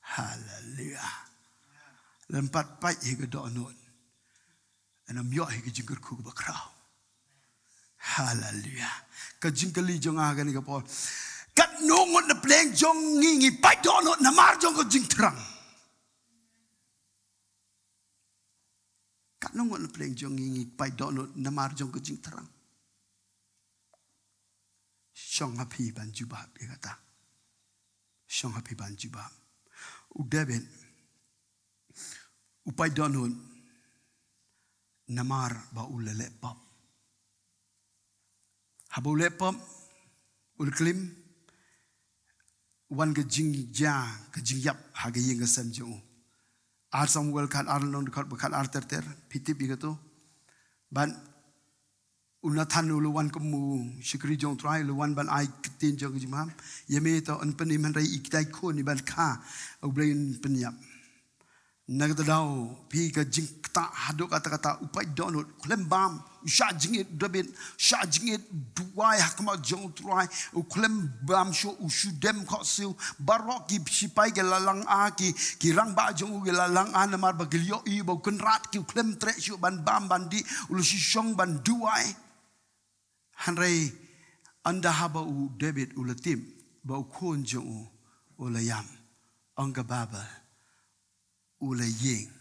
Haleluya. Lem pat pait hi ka dohnud. Yn ym ïoh hi ka jingkyrkhu kaba khraw. Haleluya. Ka jingkylli jong nga kane ka por. Katno ngut na pdeng jong ngi ngi pait dohnud namar jong ka jingthrang. Katno ngut na pdeng jong ngi ngi pait dohnud namar jong ka jingthrang. Shong ha phi ban jubab ïa kata. Shong ha phi ban jubab. U David. U pait dohnud. Namar ba u la leh pap. Haba u leh pap, u la klim, wan ka jingjia, ka jingïap, ha ka ïing ka sem jong u. Ar Samuel khat ar lynnong dkhot ba khat ar ter ter, phi tip ïa kato. Bad u Nathan u la wan kum u shakri jong U Trai, u la wan ban ai ktien jong ka jingmaham. Ïa me to yn pynim hynrei ïa kita i khun i ban kha, U Blei un pynïap. Na kata daw, phi ka jingktah haduh katta katta, u pait dohnud, u khlem bam, u shah jingit David, u shah jingit duwai ha khmat jong U Trai, u khlem bam shuh, u shu dem khohsiew, baroh ki shipai ki la lynga, ki, ki rangbah jong u ki la lynga, namar ba ki la ïohi ba u Kynrad ki, u khlem treh shuh ban bam ban dih, u la shu shong ban duwai. Hynrei ynda haba u David u la tip ba u khun jong u u la ïap, ong ka Baibl, u la ïeng,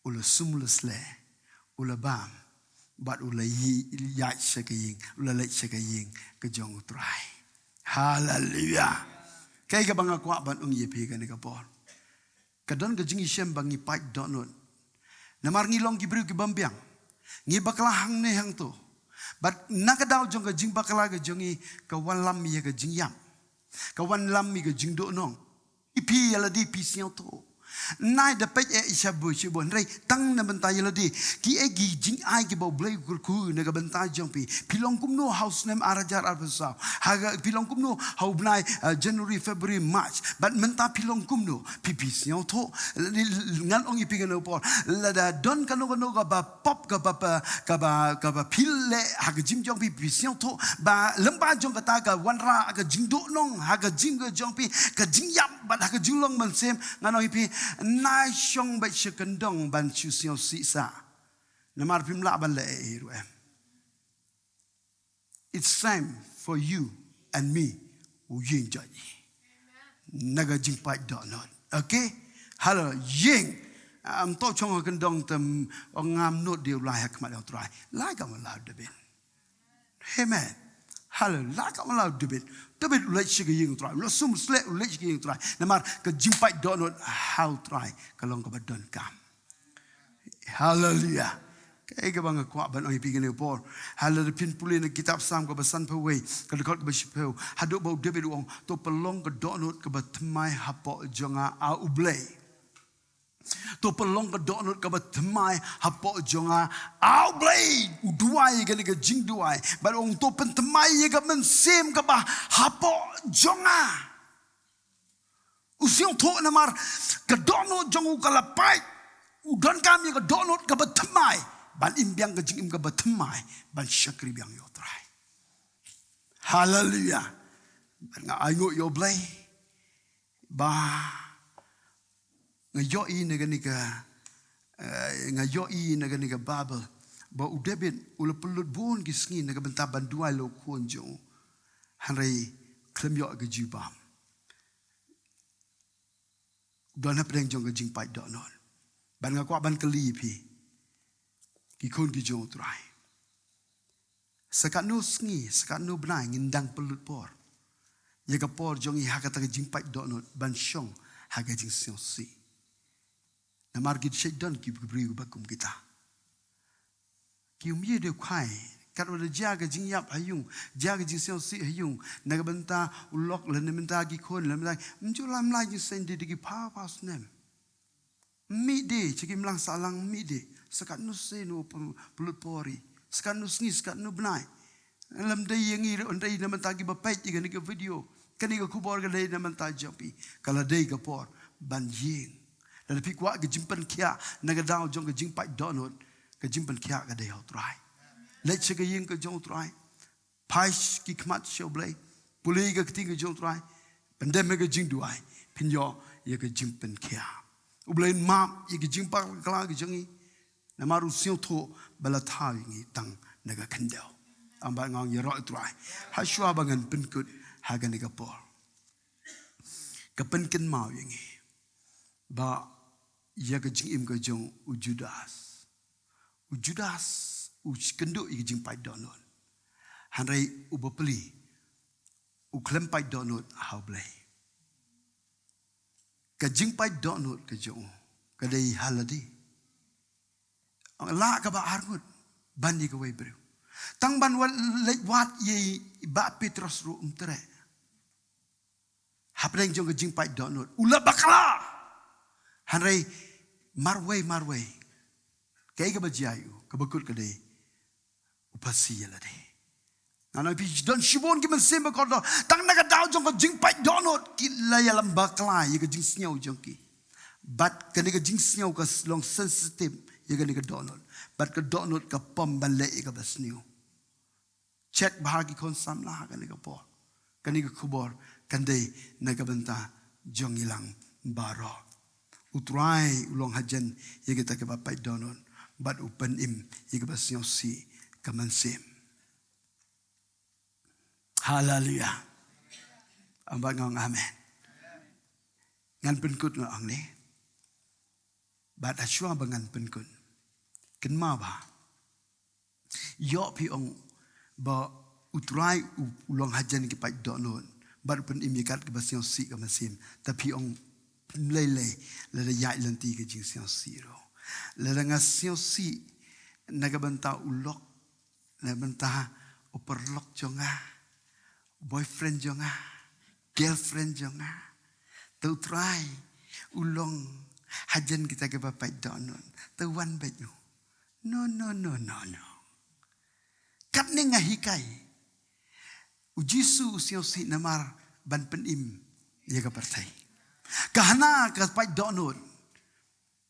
u la sum u la sleh, u la bam, bad u la ï-, ïaid sha ka ïing, u la leit sha ka ïing ka jong U Trai. Haleluya. Kaei kaba nga kwah ban ong ïa phi kane ka por. Ka don ka jingïashem ba ngi pait dohnud. Namar ngi long ki briew ki bym biang. Ngi bakla hangne hangto. Bad na ka daw jong ka jingbakla ka jong ngi, ka wanlam ïa ka jingïap. Ka wanlam ïa ka jingduhnong. Ïa phi ïa lade phi sngewthuh. Nai da peit eh sha bun sha bun. Hynrei tang na bynta ïa lade. Ki eh ki jingai kiba U Blei u kyrkhu na ka bynta jong phi. Phi long kumno ha u snem ar hajar arphew saw. Ha ka, phi long kumno ha u bnai, uh, January, February, March. Bad mynta phi long kumno. Phi phi sngewthuh. Ngan ong ïa phi kane ka por. Lada don kano kano kaba pop kaba, kaba, kaba phi leh ha ka jingim jong phi, phi sngewthuh ba lyngba jong kata ka wanrah ka jingduhnong ha ka jingim ka jong phi, ka jingïap bad ha ka jinglong mynsiem, ngan ong ïa phi, nai shong beit sha kyndong ban shu sngewsih sah. Namar phim lah ban leh ei ei ruh em. It's time for you and me. U ïeng jot ïa na ka jingpait dohnud. Okay? Halo, ïeng. Am to chong ha kyndong te ong ngam nud de u lai ha khmat U Trai. Lai ka ma la u David. Amen. Halo, lai ka ma la u David. David u leit sha ka ïing U Trai. U la sum sleh u leit sha ka ïing U Trai. Namar ka jingpait dohnud ha U Trai ka long kaba donkam. Haleluya. Kaei kaba nga kwah ban ong ïa phi kane ka por. Haleluya, phin pule na kitab Salm kaba sanphew wei, ka dkhot kaba shiphew. Haduh ba u David u ong, to pynlong ka dohnud kaba thymmai hapoh jong nga, A U Blei. To pynlong ka dohnud kaba thymmai hapoh jong nga, A U Blei. U duwai kane ka jingduwai. Bad u ong to pynthymmai ïa ka mynsiem kaba hapoh jong nga. U sngewthuh namar ka dohnud jong u ka la pait. U donkam ïa ka dohnud kaba thymmai ban im biang ka jingim kaba thymmai ban shakri biang ïa U Trai. Haleluya. Bad nga ainguh ïa U Blei ba nga ïohi na kane ka, eh, nga ïohi na kane ka Baibl ba u David u la pynlut bun ki sngi na ka bynta ban duwai la u khun jong u. Hynrei khlem ïoh ka jubab. Don hapdeng jong ka jingpait dohnud. Ban nga kwah ban kylli ïa phi, ki khun ki jong U Trai. Sa katno sngi, sa katno bnai ngin dang pynlut por ïa ka por jong ngi ha kata ka jingpait dohnud ban shong ha ka jingsngewsih. Namar ki shait don ki briew ba kum kita. Ki ym ïoh de u khie. Katba da jia ka jingïap ha ïung, jia ka jingsngewsih ha ïung, na ka bynta u lok lane na bynta ki khun lane na bynta, ym ju lam lai jingsngewsih de ki pha pha snem. Mih de, cha ki imlang sahlang mih de. Sa katno sien u pyn-, pynlut por ïa. Sa katno sngi, sa katno bnai. Lym dei ïa ngi ruh, hynrei na bynta kiba peit ïa kane ka video. Kane ka khubor ka dei na bynta jong phi. Ka la dei ka por ban ïeng. Lada phi kwah ka jingpynkhiah na ka daw jong ka jingpait dohnud, ka jingpynkhiah ka dei ha U Trai. Leit sha ka ïing ka jong U Trai. Phai ki khmat sha U Blei. Pule ïa ka ktien ka jong U Trai. Pyndem ïa ka jingduwai. Phin ïoh ïa ka jingpynkhiah. U Blei un map ïa ka jingbakla ka jong ngi. Namar u sngewthuh ba la thaw ïa ngi tang na ka khyndew. Ym ba nga ong ïaroh ïa U Trai. Hashwa ba ngan pynkut ha kane ka por, ka pynkynmaw ïa ngi ba ïa ka jingim ka jong u Judas. U Judas u kynduh ïa ka jingpait dohnud. Hynrei u bapli u khlem pait dohnud ha U Blei. Ka jingpait dohnud ka jong u ka dei ha lade. Lah kaba arngut ban ïa kawei briew. Tang ban wad, leit wad ïa i Bah Petros ruh um treh. Hapdeng jong ka jingpait dohnud u la bakla. Hynrei marwei marwei, kaei kaba jia ïa u, kaba kut ka dei u phasi ïa lade. Nga ong ïa phi, don shibun ki mynsiem ba kordor, tang na ka daw jong ka jingpait dohnud ki la ïalam bakla ïa ka jingsngew jong ki. Bad kane ka jingsngew ka long sensitive ïa kane ka dohnud. Bad ka dohnud ka pom ban leh ïa kaba sniew. Check bha ki khun samla ha kane ka por. Kane ka khubor kan dei na ka bynta jong ngi lang baroh. U Trai u long hajan ïa kita kiba pait dohnud bad u pynim ïa kiba sngewsih ka mynsiem. Haleluya. Ym ba nga ong amen. Ngan pynkut nga ong ne. Bad hashwa ba ngan pynkut, kynmaw ba ïoh phi ong ba U Trai u long hajan ki pait dohnud bad u pynim ïa kat kiba sngewsih ka mynsiem. Te phi ong lei lei lada ïaid lynti ka jingsngewsih ruh. Lada nga sngewsih na ka bynta u lok, na ka bynta u paralok jong nga, boyfriend jong nga, girlfriend jong nga, te u Trai u long hajan kita kiba pait dohnud, te wan bad u. No, no, no, no, no. Katne nga hikai. U Jisu u sngewsih namar ban pynim ïa ka pyrthei. Ka Hana ka pait dohnud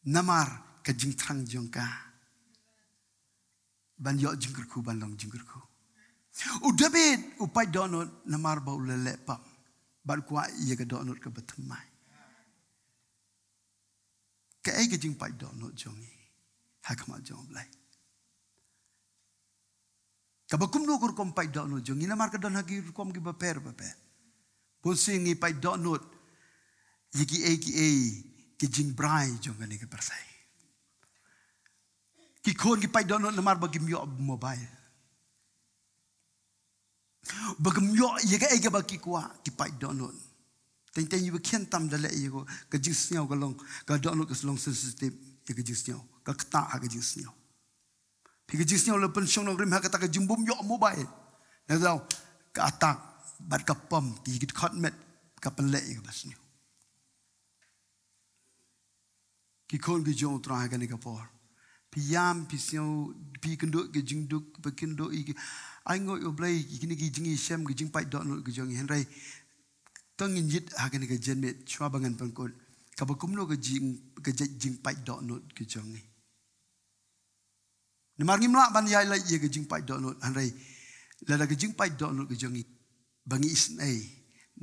namar ka jingthrang jong ka ban ïoh jingkyrkhu, ban long jingkyrkhu. U David u pait dohnud namar ba u la leh pap, bad u kwah ïa ka dohnud kaba thymmai. Kaei ka jingpait dohnud jong ngi ha khmat jong U Blei? Kaba kumno ka rukom pait dohnud jong ngi? Namar ka don ha ki rukom kiba pher bapher. Bun sien ngi pait dohnud ïa kiei kiei ki jingbrai jong kane ka pyrthei. Ki khun ki pait dohnud namar ba kim ïoh mobile. Ba kim ïoh ïa kaei kaba ki kwah, ki pait dohnud. Teng teng ïa ba khian tam da leh ïa ka, ka jingsngew ka long, ka dohnud ka long sensitive ïa ka jingsngew, ka ktah ha ka jingsngew. Phi, ka jingsngew la pynshong nongrim ha kata ka jingbym ïoh mobile. Nangta ka attack bad ka pom, ki khot met, ka pynleh ïa kaba sniew. Ki khun ki jong U Trai ha kane ka por. Phi ïam, phi sngew, phi kynduh ki jingduk, phi kynduh ïa ki, ai nguh ïa U Blei, ïa kine ki jingïashem, ki jingpait dohnud ki jong ngi, hynrei to ngin jied ha kane ka janmiet, shuwa ba ngan pynkut kaba kumno ka jing, ka jait jingpait dohnud ki jong ngi. Namar ngim lah ban ïaid lait ïa ka jingpait dohnud, hynrei lada ka jingpait dohnud ka jong ngi ba ngi isynei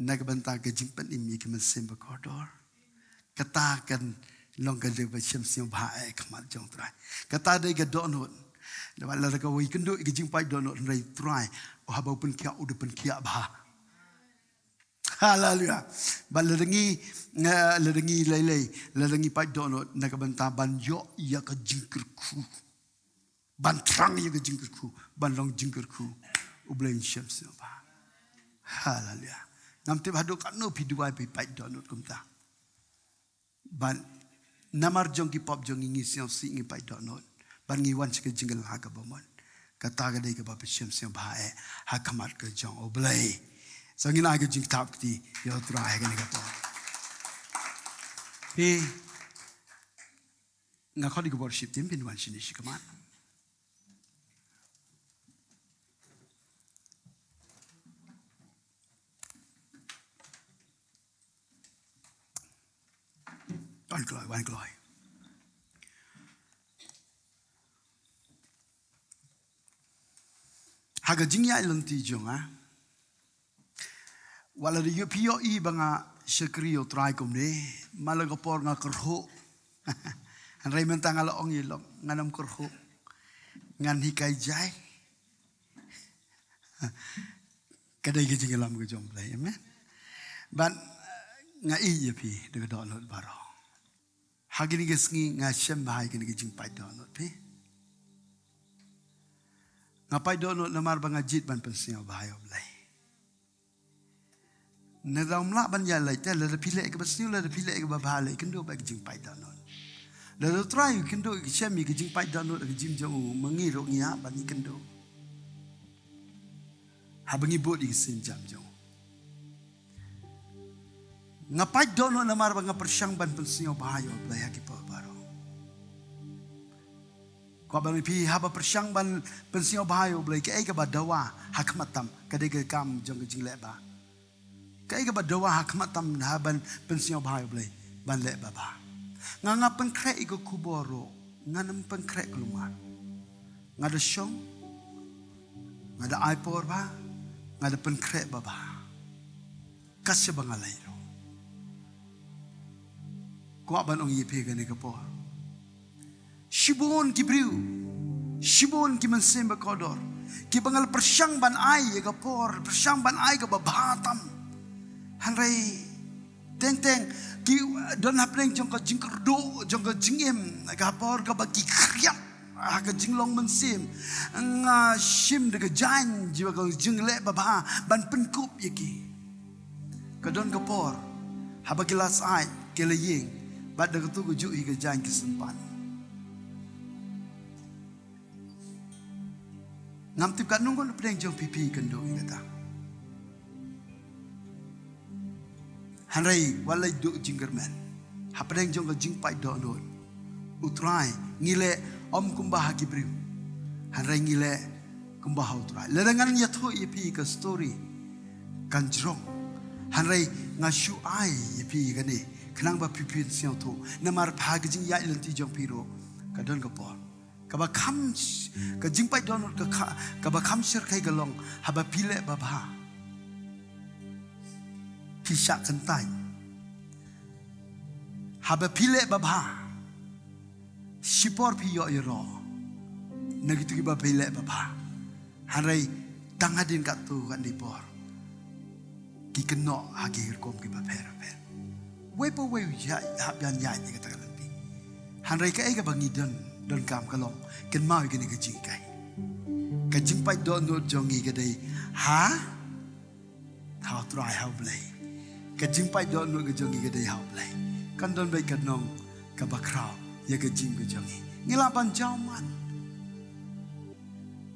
na ka bynta ka jingpynim ïa ka mynsiem bakordor, kata kan long ka dei ba shem sngewbha eh khmat jong Trai. Kata dei ka dohnud. Lada, lada kawei kynduh ïa ka jingpait dohnud, hynrei Trai, oh, haba u pynkhiah, u da pynkhiah bha. Haleluya. Bad lada ngi, eh, lada ngi lei lei, lada ngi pait dohnud na ka bynta ban ïoh ïa ka jingkyrkhu, ban thrang ïa ka jingkyrkhu, ban long jingkyrkhu, U Blei un shem sngewbha. Haleluya. Ngam tip haduh katno phi duwai, phi pait dohnud kumta. Bad namar jong ki pop jong ngi, ngi sngewsih, ngi pait dohnud, bad ngi wan sha ka jingkylla kaba mon. Kata ka dei kaba phi shem sngewbha eh ha khmat ka jong U Blei. So ngin ai ka jingthap kti ïa U Trai ha kane ka por. Phi, nga khot ïa ka worship team, phin wan shane shakhmat. Wan kloi, wan kloi. Ha ka jingïaid lynti jong nga, wat la da ïoh phi ïohi ba nga shakri ïa U Trai kumne, man la ka por nga kyrhuh. Hynrei mynta nga la ong ïa lok, ngan ym kyrhuh. Ngan hikai jai. Ka dei ka jingïalam ka jong U Blei, amen. Bad nga ïeit ïa phi da ka dohnud baroh. Ha kine ki sngi nga shem bha ïa kine ki jingpait dohnud phi. Nga pait dohnud namar ba nga jied ban pynsngewbha ïa U Blei. Nangta ym lah ban ïaid lait te, lada phi leh kaba sniew, lada phi leh kaba bha, leh kynduh bad ka jingpait dohnud. Lada U Trai u kynduh, u shem ïa ka jingpait dohnud ha ka jingim jong u, ma ngi ruh ngi hap ban ïakynduh. Haba ngi bud ïa ka sienjam jong u. Nga pait dohnud namar ba nga pyrshang ban pynsngewbha ïa U Blei ha ki por baroh. Kwah ban ong ïa phi, haba pyrshang ban pynsngewbha ïa U Blei, kaei kaba dawa ha khmat tam, ka dei ka kam jong ka jingleh bha. Kaei kaba dawa ha khmat tam ha ban pynsngewbha ïa U Blei, ban leh babha. Nga, nga pynkhreh ïa ka khubor ruh, ngan ym pynkhreh kulmar. Nga da shong, nga da ai por bha, nga da pynkhreh babha. Ka sha ba nga leit ruh. Kwah ban ong ïa phi kane ka por. Shibun ki briew, shibun ki mynsiem bakordor, kiba nga la pyrshang ban ai ïa ka por, pyrshang ban ai kaba bha tam. Hynrei teng teng ki don hapdeng jong ka jingkyrduh jong ka jingim, ka por kaba ki khriat ha ka jinglong mynsiem, nga shim da ka jaiñ jong ka jingleh babha ban pynkup ïa ki. Ka don ka por haba ki la sait, ki la ïeng, bad da kato ka juh hi ka jaiñ ka sympan. Ngam tip katno ngut hapdeng jong phi phi kynduh ïa kata. Hynrei wat leit duh jingkyrmen hapdeng jong ka jingpait dohnud. U Trai ngi leh ym kumba ha ki briew, hynrei ngi leh kumba ha U Trai. Lada ngan ïathuh ïa phi ka story kan jrong, hynrei nga shu ai ïa phi ïa kane khnang ba phi phin sngewthuh. Namar ha ka jingïaid lynti jong phi ruh ka don ka por kaba kham sh-, ka jingpait dohnud ka kha-, kaba kham shyrkhei ka long haba phi leh babha, phi shah kyntait. Haba phi leh babha, shipor phi ïoh ïaroh na kito kiba phi leh babha. Hynrei tang hadien katto katne por ki kynnoh ha ki rukom kiba pher bapher. Wei pa wei u ïaid, hap ban ïaid ïa kata ka lynti. Hynrei kaei kaba ngi don, donkam ka long kynmaw ïa kane ka jinghikai. Ka jingpait dohnud jong ngi ka dei ha, ha U Trai, ha U Blei. Ka jingpait dohnud ka jong ngi ka dei ha U Blei. Kan don beit ka nong kaba khraw ïa ka jingim ka jong ngi. Ngi lah ban jaw man.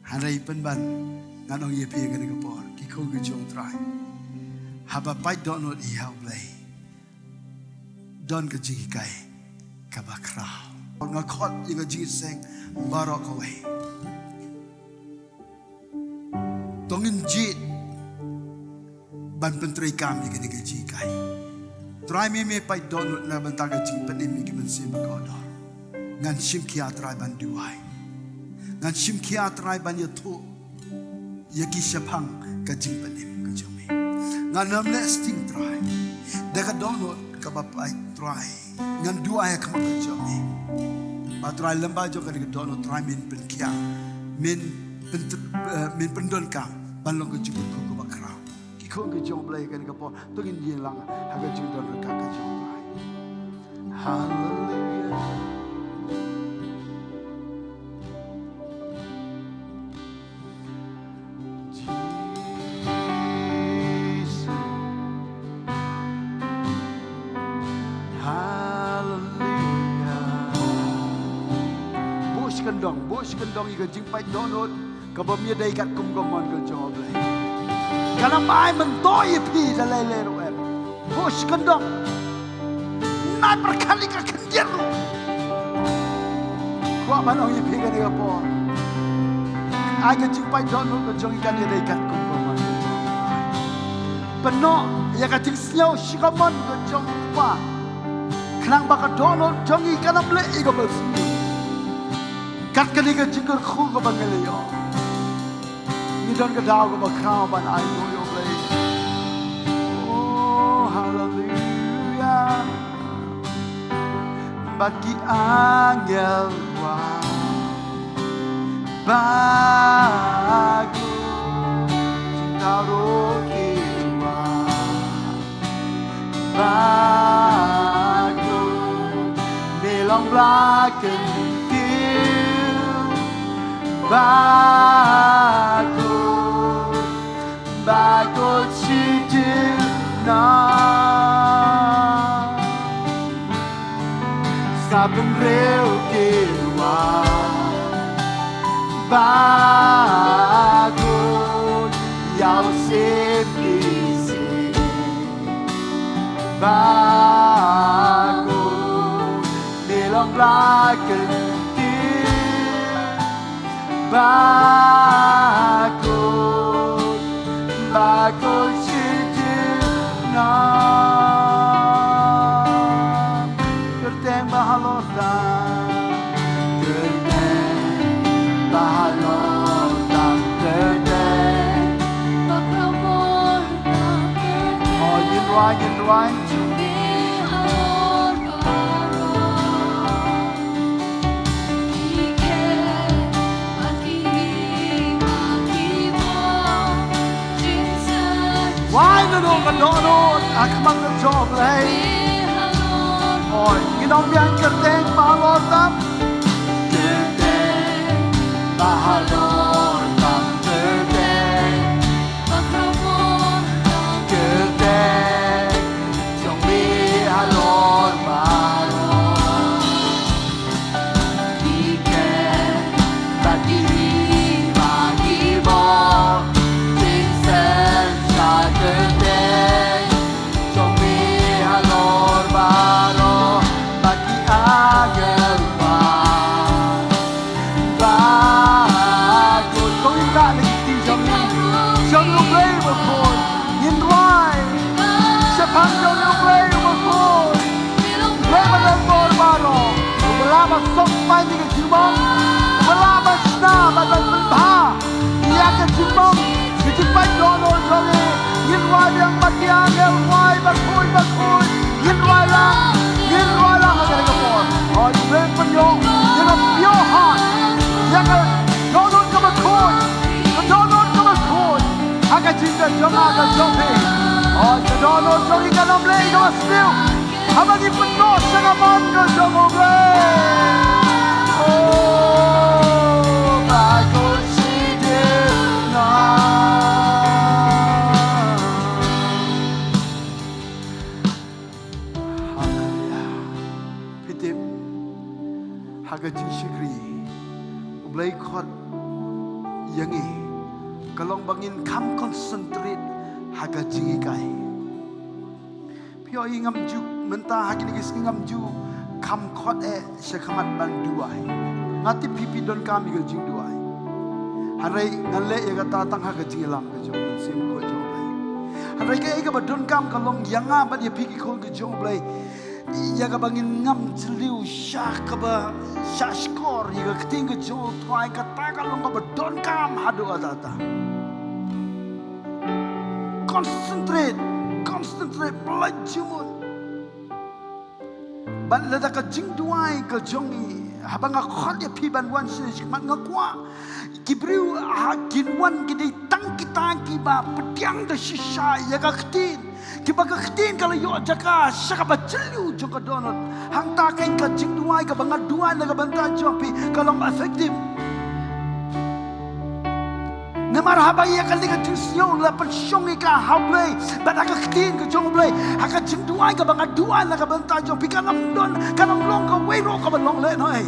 Hynrei pynban ngan ong ïa phi ha kane ka por, ki khun ki jong U Trai, haba pait dohnud ïa U Blei, don ka jinghikai kaba khraw. Nga khot ïa ka jingïaseng baroh kawei. To ngin jied ban pyntreikam ïa kane ka jinghikai. Trai, me me pait dohnud na ka bynta ka jingpynim ïa ki mynsiem ba kordor. Ngan shim khia, Trai, ban duwai. Ngan shim khia, Trai, ban ïathuh ïa ki shaphang ka jingpynim ka jong me. Ngan ym leh sting, Trai, da ka dohnud kaba pait, Trai. Ngan duwai ha khmat ka jong me ba, Trai, lyngba jong kane ka dohnud, Trai, men pynkhiah, men pyntr-, eh, men pyndonkam ban long ka jingkyrkhu kaba khraw. Ki khun ki jong U Blei, kane ka por to ngin ïeng lang ha ka jingdon ryngkat ka jong U Trai. Haleluia. Jisu. Haleluia. Buh shi kyndong, buh shi kyndong ïa ka jingpait dohnud kaba ym ïadei katkum ka mon ka jong U Blei. Ka nang ai myntoi ïa phi da lei lei ruh em. Buh shi kyndong. Nai pyrkhat ïa ka khyndiat ruh. Kwah ban ong ïa phi kane ka por, ai ka jingpait dohnud ka jong ngi kan ïadei katkum ka mon. Pynnoh ïa ka jingsngew shi ka mon ka jong u Kpa, khnang ba ka dohnud jong ngi kan ym leh ïa kaba sniew. Kat kane ka jingkyrkhu kaba ngi la ïoh, ngi don ka daw kaba khraw ban ai nguh ïa U Blei. Oh, haleluia. Bad ki angel wa baku, jingthaw ruh ki wa baku, me long Blei kyntiew baku. Baku shi junom. Sa bynriew ki wan baku, ïa u Syiem ki sih baku, me long Blei kyntiew baku, baku shi junom. Kyrteng ba halor tam, kyrteng ba halor tam, kyrteng ba halor tam, kyrteng. Oh, ngin rwai, ngin rwai. Wai na nong ka dohnud ha khmat ka jong U Blei. Oi, ngin ong biang, kyrteng ba halor tam. Kyrteng ba halor tam, kyrteng. Kyrteng jong me halor baroh. Ki khet bad ki ri bad ki U Blei uba khuid, ngin rwai shaphang jong U Blei uba khuid. U Blei ba don bor baroh, uba lah ban sngewthuh ïa ka jingmong, uba lah ban shna bad ban pynbha ïa ka jingmong, ka jingpait dohnud jong ngi. Ngin rwai biang bad ki angel, rwai ba khuid, ba khuid. Ngin rwai lang, ngin rwai lang ha kane ka por. Hooid, U Blei pynïoh ïa ka pure heart, ïa ka dohnud kaba khuid, ka dohnud kaba khuid ha ka jingdon jong nga, ka jong phi. Hooid, ka dohnud jong ngi kan ym leh ïa kaba sniew haba ngi pyndonkam sha ka mon ka jong U Blei. Oh, ba khuid shi dien na. Haleluia. Phi tip, ha ka jingshakri, U Blei khot ïa ngi ka long ba ngin kham concentrate ha ka jinghikai. Phi ïohi, ngam ju, mynta ha kine ki sngi ngam ju kham khot eh sha khmat ban duwai. Nga tip phi, phi donkam ïa ka jingduwai. Hynrei ngan leh ïa kata tang ha ka jingïalam ka jong U Mynsiem Bakhuid jong U Blei. Hynrei kaei kaba donkam ka long ïa nga bad ïa phi ki khun ka jong U Blei, ïa kaba ngin ngam jylliew sha kaba, sha shkor ïa ka ktien ka jong U Trai, kata ka long kaba donkam haduh katta katta. Concentrate, concentrate, pynlait jingmut. Bad lada ka jingduwai ka jong ngi, haba nga khot ïa phi ban wan sha khmat, nga kwah ki briew ha kin wan ki dei tang kita kiba pdiang da shisha ïa ka ktien, kiba ka ktien ka la ïoh jaka sha kaba jylliew jong ka dohnud. Hangta keiñ ka jingduwai kaba nga duwai na ka bynta jong phi ka long effective. Namar haba ïa kane ka jingsngew la pynshong ïa ka ha U Blei bad ha ka ktien ka jong U Blei, ha ka jingduwai kaba nga duwai na ka bynta jong phi, kan ym don, kan ym long kawei ruh kaba long lehnohei.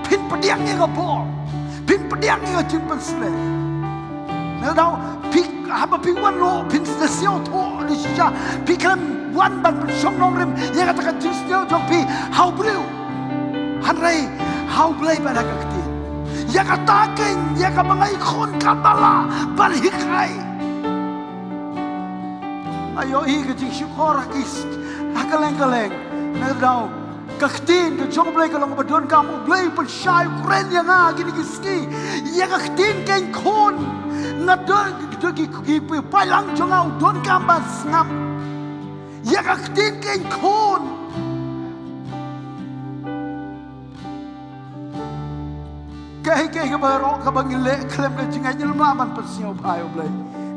Phin pdiang ïa ka bor, phin pdiang ïa ka jingpynshlur. Nangta phi, haba phi wan ruh phin da sngewthuh da shisha, phi khlem wan ban pynshong nongrim ïa kata ka jingsngew jong phi ha u briew, hynrei ha U Blei bad ha ka ktien. Ïa kata keiñ, ïa kaba nga i khun kaba lah ban hikai. Nga ïohi ka jingshukor ha ki, ha kylleng kylleng. Nangta ka ktien ka jong U Blei ka long kaba donkam. U Blei u pynshai, u kren ïa nga ha kine ki sngi. Ïa ka ktien keiñ khun. Nga don ki, ki, ki, ki paidlang jong nga u donkam ban sngap ïa ka ktien keiñ khun. Kaei kaei kaba baroh kaba ngin leh khlem ka jingngeit, ngim lah ban pynsngewbha ïa U Blei.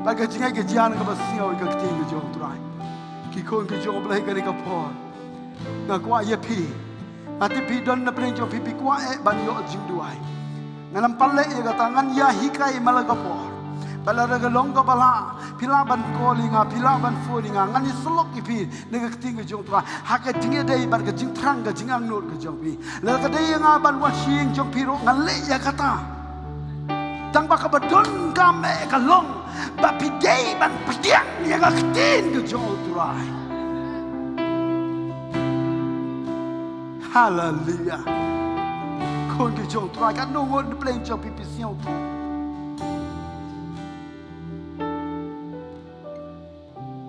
Bad ka jingngeit ka jia na kaba sngew ïa ka ktien ka jong U Trai. Ki khun ki jong U Blei, kane ka por nga kwah ïa phi, nga tip phi don na pdeng jong phi, phi kwah eh ban ïoh jingduwai. Ngan ym pat leh ïa kata, ngan ïa hikai man la ka por. Bad lada ka long kaba lah, phi lah ban call ïa nga, phi lah ban phone ïa nga, ngan ïasyllok ïa phi na ka ktien ka jong U Trai ha ka jingïadei bad ka jingthrang, ka jingangnud ka jong phi. Lada ka dei ïa nga ban wan sha ïing jong phi ruh, ngan leh ïa kata. Tang ba kaba donkam eh ka long ba phi dei ban pdiang ïa ka ktien ka jong U Trai. Haleluia. Khun ki jong U Trai, katno ngut na pdeng jong phi phi sngewthuh?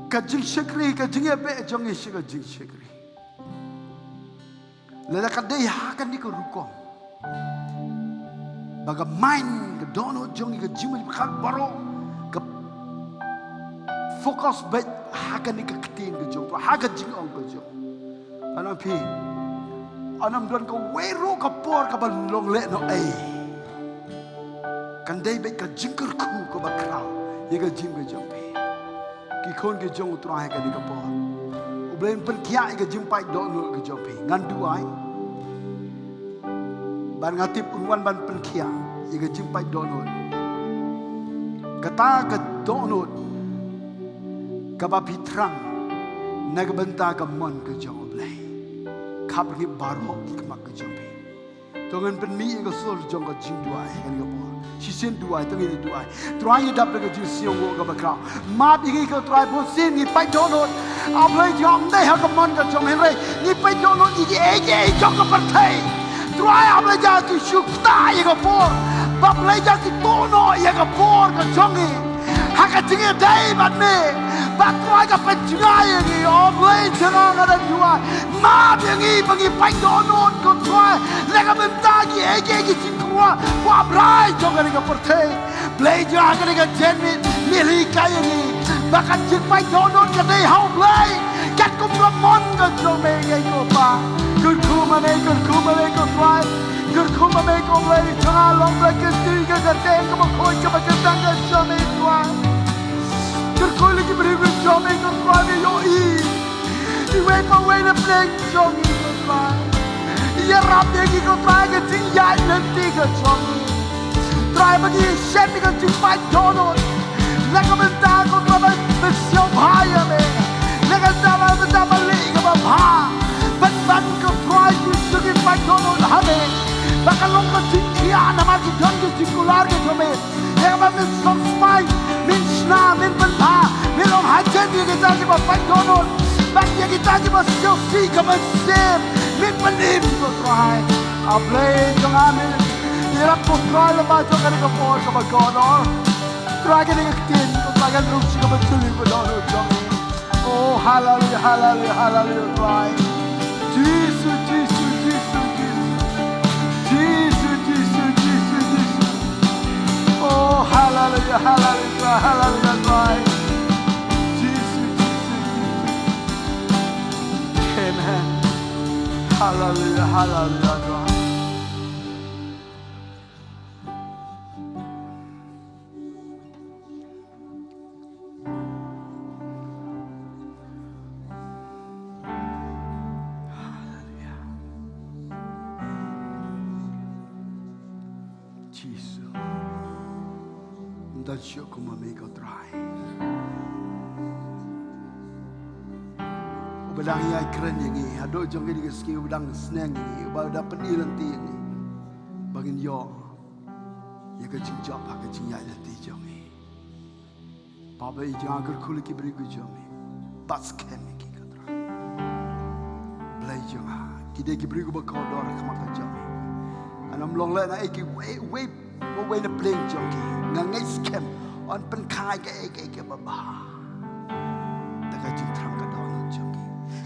Ka jingshakri, ka jingïabeh jong ngi sha ka jingshakri. Lada ka dei ha kane ka rukom ba ka mind, ka dohnud jong ngi, ka jingmut, ka baroh ka focus beit ha kane ka ktien ka jong, ha ka jingong ka jong. Ngan ong phi, ym don kawei ruh ka por kaba long lehnohei. Kan dei beit ka jingkyrkhu kaba khraw ïa ka jingim ka jong phi. Ki khun ki jong U Trai, ha kane ka por U Blei un pynkhiah ïa ka jingpait dohnud ka jong phi. Ngan duwai bad nga tip un wan ban pynkhiah ïa ka jingpait dohnud. Kata ka dohnud kaba phi thrang na ka bynta ka mon ka jong U Blei. Khap ïa ngi baroh ki khmat ka jong phi. To ngin pynmih ïa ka sur jong ka jingduwai ha kane ka por. Shisien duwai, to ngin duwai. Trai, ngi dap da ka jingsngewnguh kaba khraw. Map ïa ngi ko Trai, bunsien ngi pait dohnud. A Blei jong, ym dei ha ka mon ka jong ngi, hynrei ngi pait dohnud ïa kiei kiei jong ka pyrthei. Trai, A Blei jong, ki shu ktah ïa ka por. Ba A Blei jong, ki tuh noh ïa ka por ka jong ngi. Dei bad me, ba Trai ka pynjngai ïa ngi, O Blei jong nga, nga don duwai. Map ïa ngi ba ngi pait dohnud, ko Trai, na ka bynta kiei kiei ki jingkwah, kwah brai jong kane ka pyrthei. Blei jong nga, ha kane ka janmiet, me la hikai ïa ngi ba ka jingpait dohnud ka dei ha U Blei, katkum ka mon ka jong me ïa ngi, ko Pa. Kyrkhu ma me, kyrkhu ma me, ko Trai. Kyrkhu ma me, ko Blei jong nga, long Blei, kyrkhu ïa ka kyrteng kaba khuid kaba kyrteng ka jong me, Trai. Kyrkhu ïa ki briew ki jong me, ko Trai, me ïohi iwei pa iwei na pdeng jong ngi, ko Trai. Ïarap ïa ngi, ko Trai, ka jingïaid lynti ka jong ngi. Trai, ba ngi shem ïa ka jingpait dohnud na ka bynta, ko Trai, ban sngewbha ïa me, na ka bynta, na ka bynta ban leh kaba bha, ban, ban, ko Trai, ki jingpait dohnud ha me, ba ka long ka jingkhiah namar ki don ki jingkular ki jong me. Ïa kaba men sngewsmai, men shna, men pynbha, men long hajan ïa kita kiba pait dohnud, bad ïa kita kiba sngewsih ka mynsiem, men pynim, ko Trai. A Blei jong nga, men ïarap, ko Trai, lyngba jong kane ka por kaba kordor. Trai, kane ka ktien, ko Trai, kan rung sha kaba jylliew ka dohnud jong ngi. Oh, haleluya, haleluya, haleluya, Trai. Jisu, Jisu, Jisu, Jisu. Jisu, Jisu, Jisu, Jisu. Oh, haleluya, haleluya, haleluya, Trai. Jisu, Jisu, Jisu. Amen. Haleluya, haleluya, Trai. Haleluya. Jisu. Ym don shuh kum ma me, ko Trai. Uba dang ïai kren ïa ngi haduh jong kine ki sngi, uba dang sneng ïa ngi, uba dang pyni lynti ïa ngi, ba ngin ïoh ïa ka jingjop ha ka jingïaid lynti jong ngi. Papa, i jong nga, kyrkhu ïa ki briew ki jong me. Bat skhem ïa ki, ko Trai. Blei jong nga, ki dei ki briew kiba kordor ha khmat ka jong me. Ngan ym long leh na ei ei, wei wei, wei na pdeng jong ki. Nga ngeit skhem yn pynkha ïa kaei kaei kaba bha da ka jingthrang ka dohnud jong ki.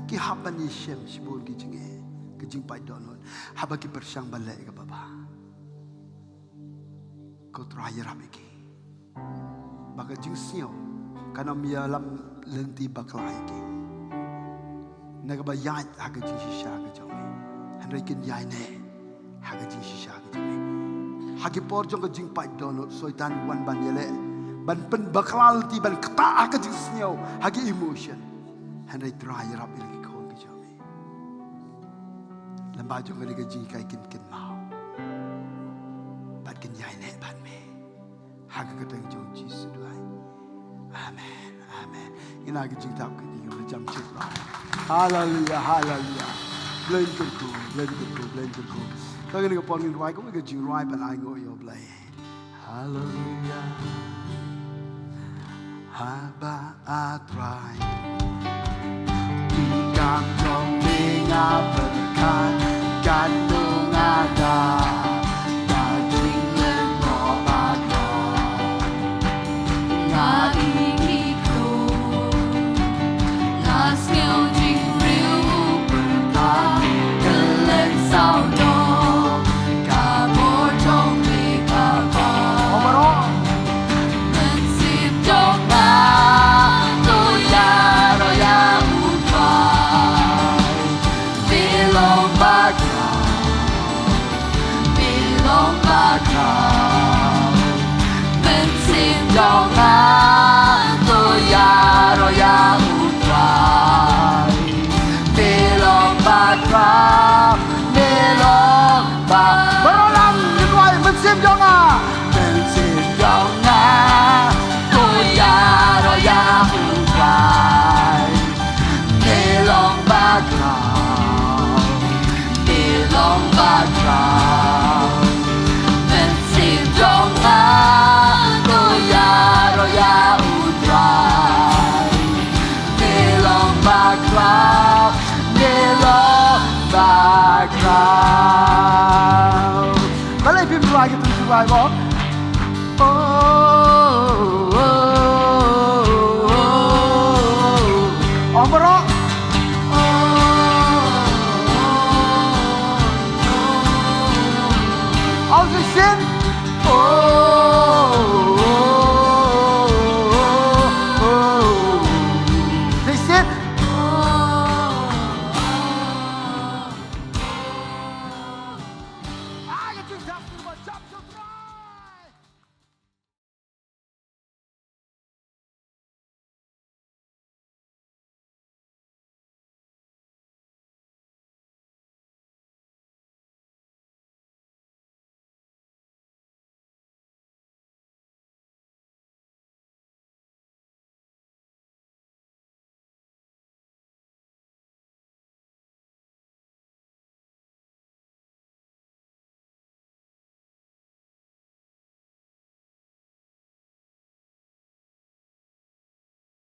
Ki hap ban ïashem shibun ki jingeh, ka jingpait dohnud, haba ki pyrshang ban leh kaba bha. Ko Trai, ïarap ïa ki ba ka jingsngew kan ym ïalam lynti bakla ïa ki na kaba ïaid ha ka jingshisha ka jong me. Hynrei kin ïaineh ha ka jingshisha ka jong me. Ha ki por jong ka jingpait dohnud, Soitan u wan ban ïaleh, ban pynbakla lynti, ban ktah ha ka jingsngew, ha ki emotion. Hynrei Trai, ïarap ïa ki khun ki jong me. Lyngba jong kane ka jinghikai kin kynmaw bad kin ïaineh bad me. Ha ka kyrteng jong Jisu duwai. Amen. Amen. Ngin ai ka jingtap ka dei ka jam chit ba. Haleluya, haleluya. Blei kyrkhu, Blei kyrkhu, Blei kyrkhu. Ka kane ka por ngin rwai kum ka jingrwai ban ai nguh ïa U Blei. Haleluya. Haba A Trai, ki kam jong me nga pyrkhat, katno nga da, da jinglyngngoh ba nga, nga i ki khun, nga sngew jingbriew pyrkhat, kylleng sawdong ka bor jong me kaba. Mynsiem jong nga to ïaroh ïa U Trai. Me long bakhraw, me long bakhraw. Mynsiem jong nga to ïaroh ïa U Trai. Me long bakhraw, me long ba-, baroh lang ngin duwai, mynsiem jong nga. Mynsiem jong nga to ïaroh ïa U Trai. Me long bakhraw, me long bakhraw. Mynsiem jong nga to ïaroh ïa Justin Umar jump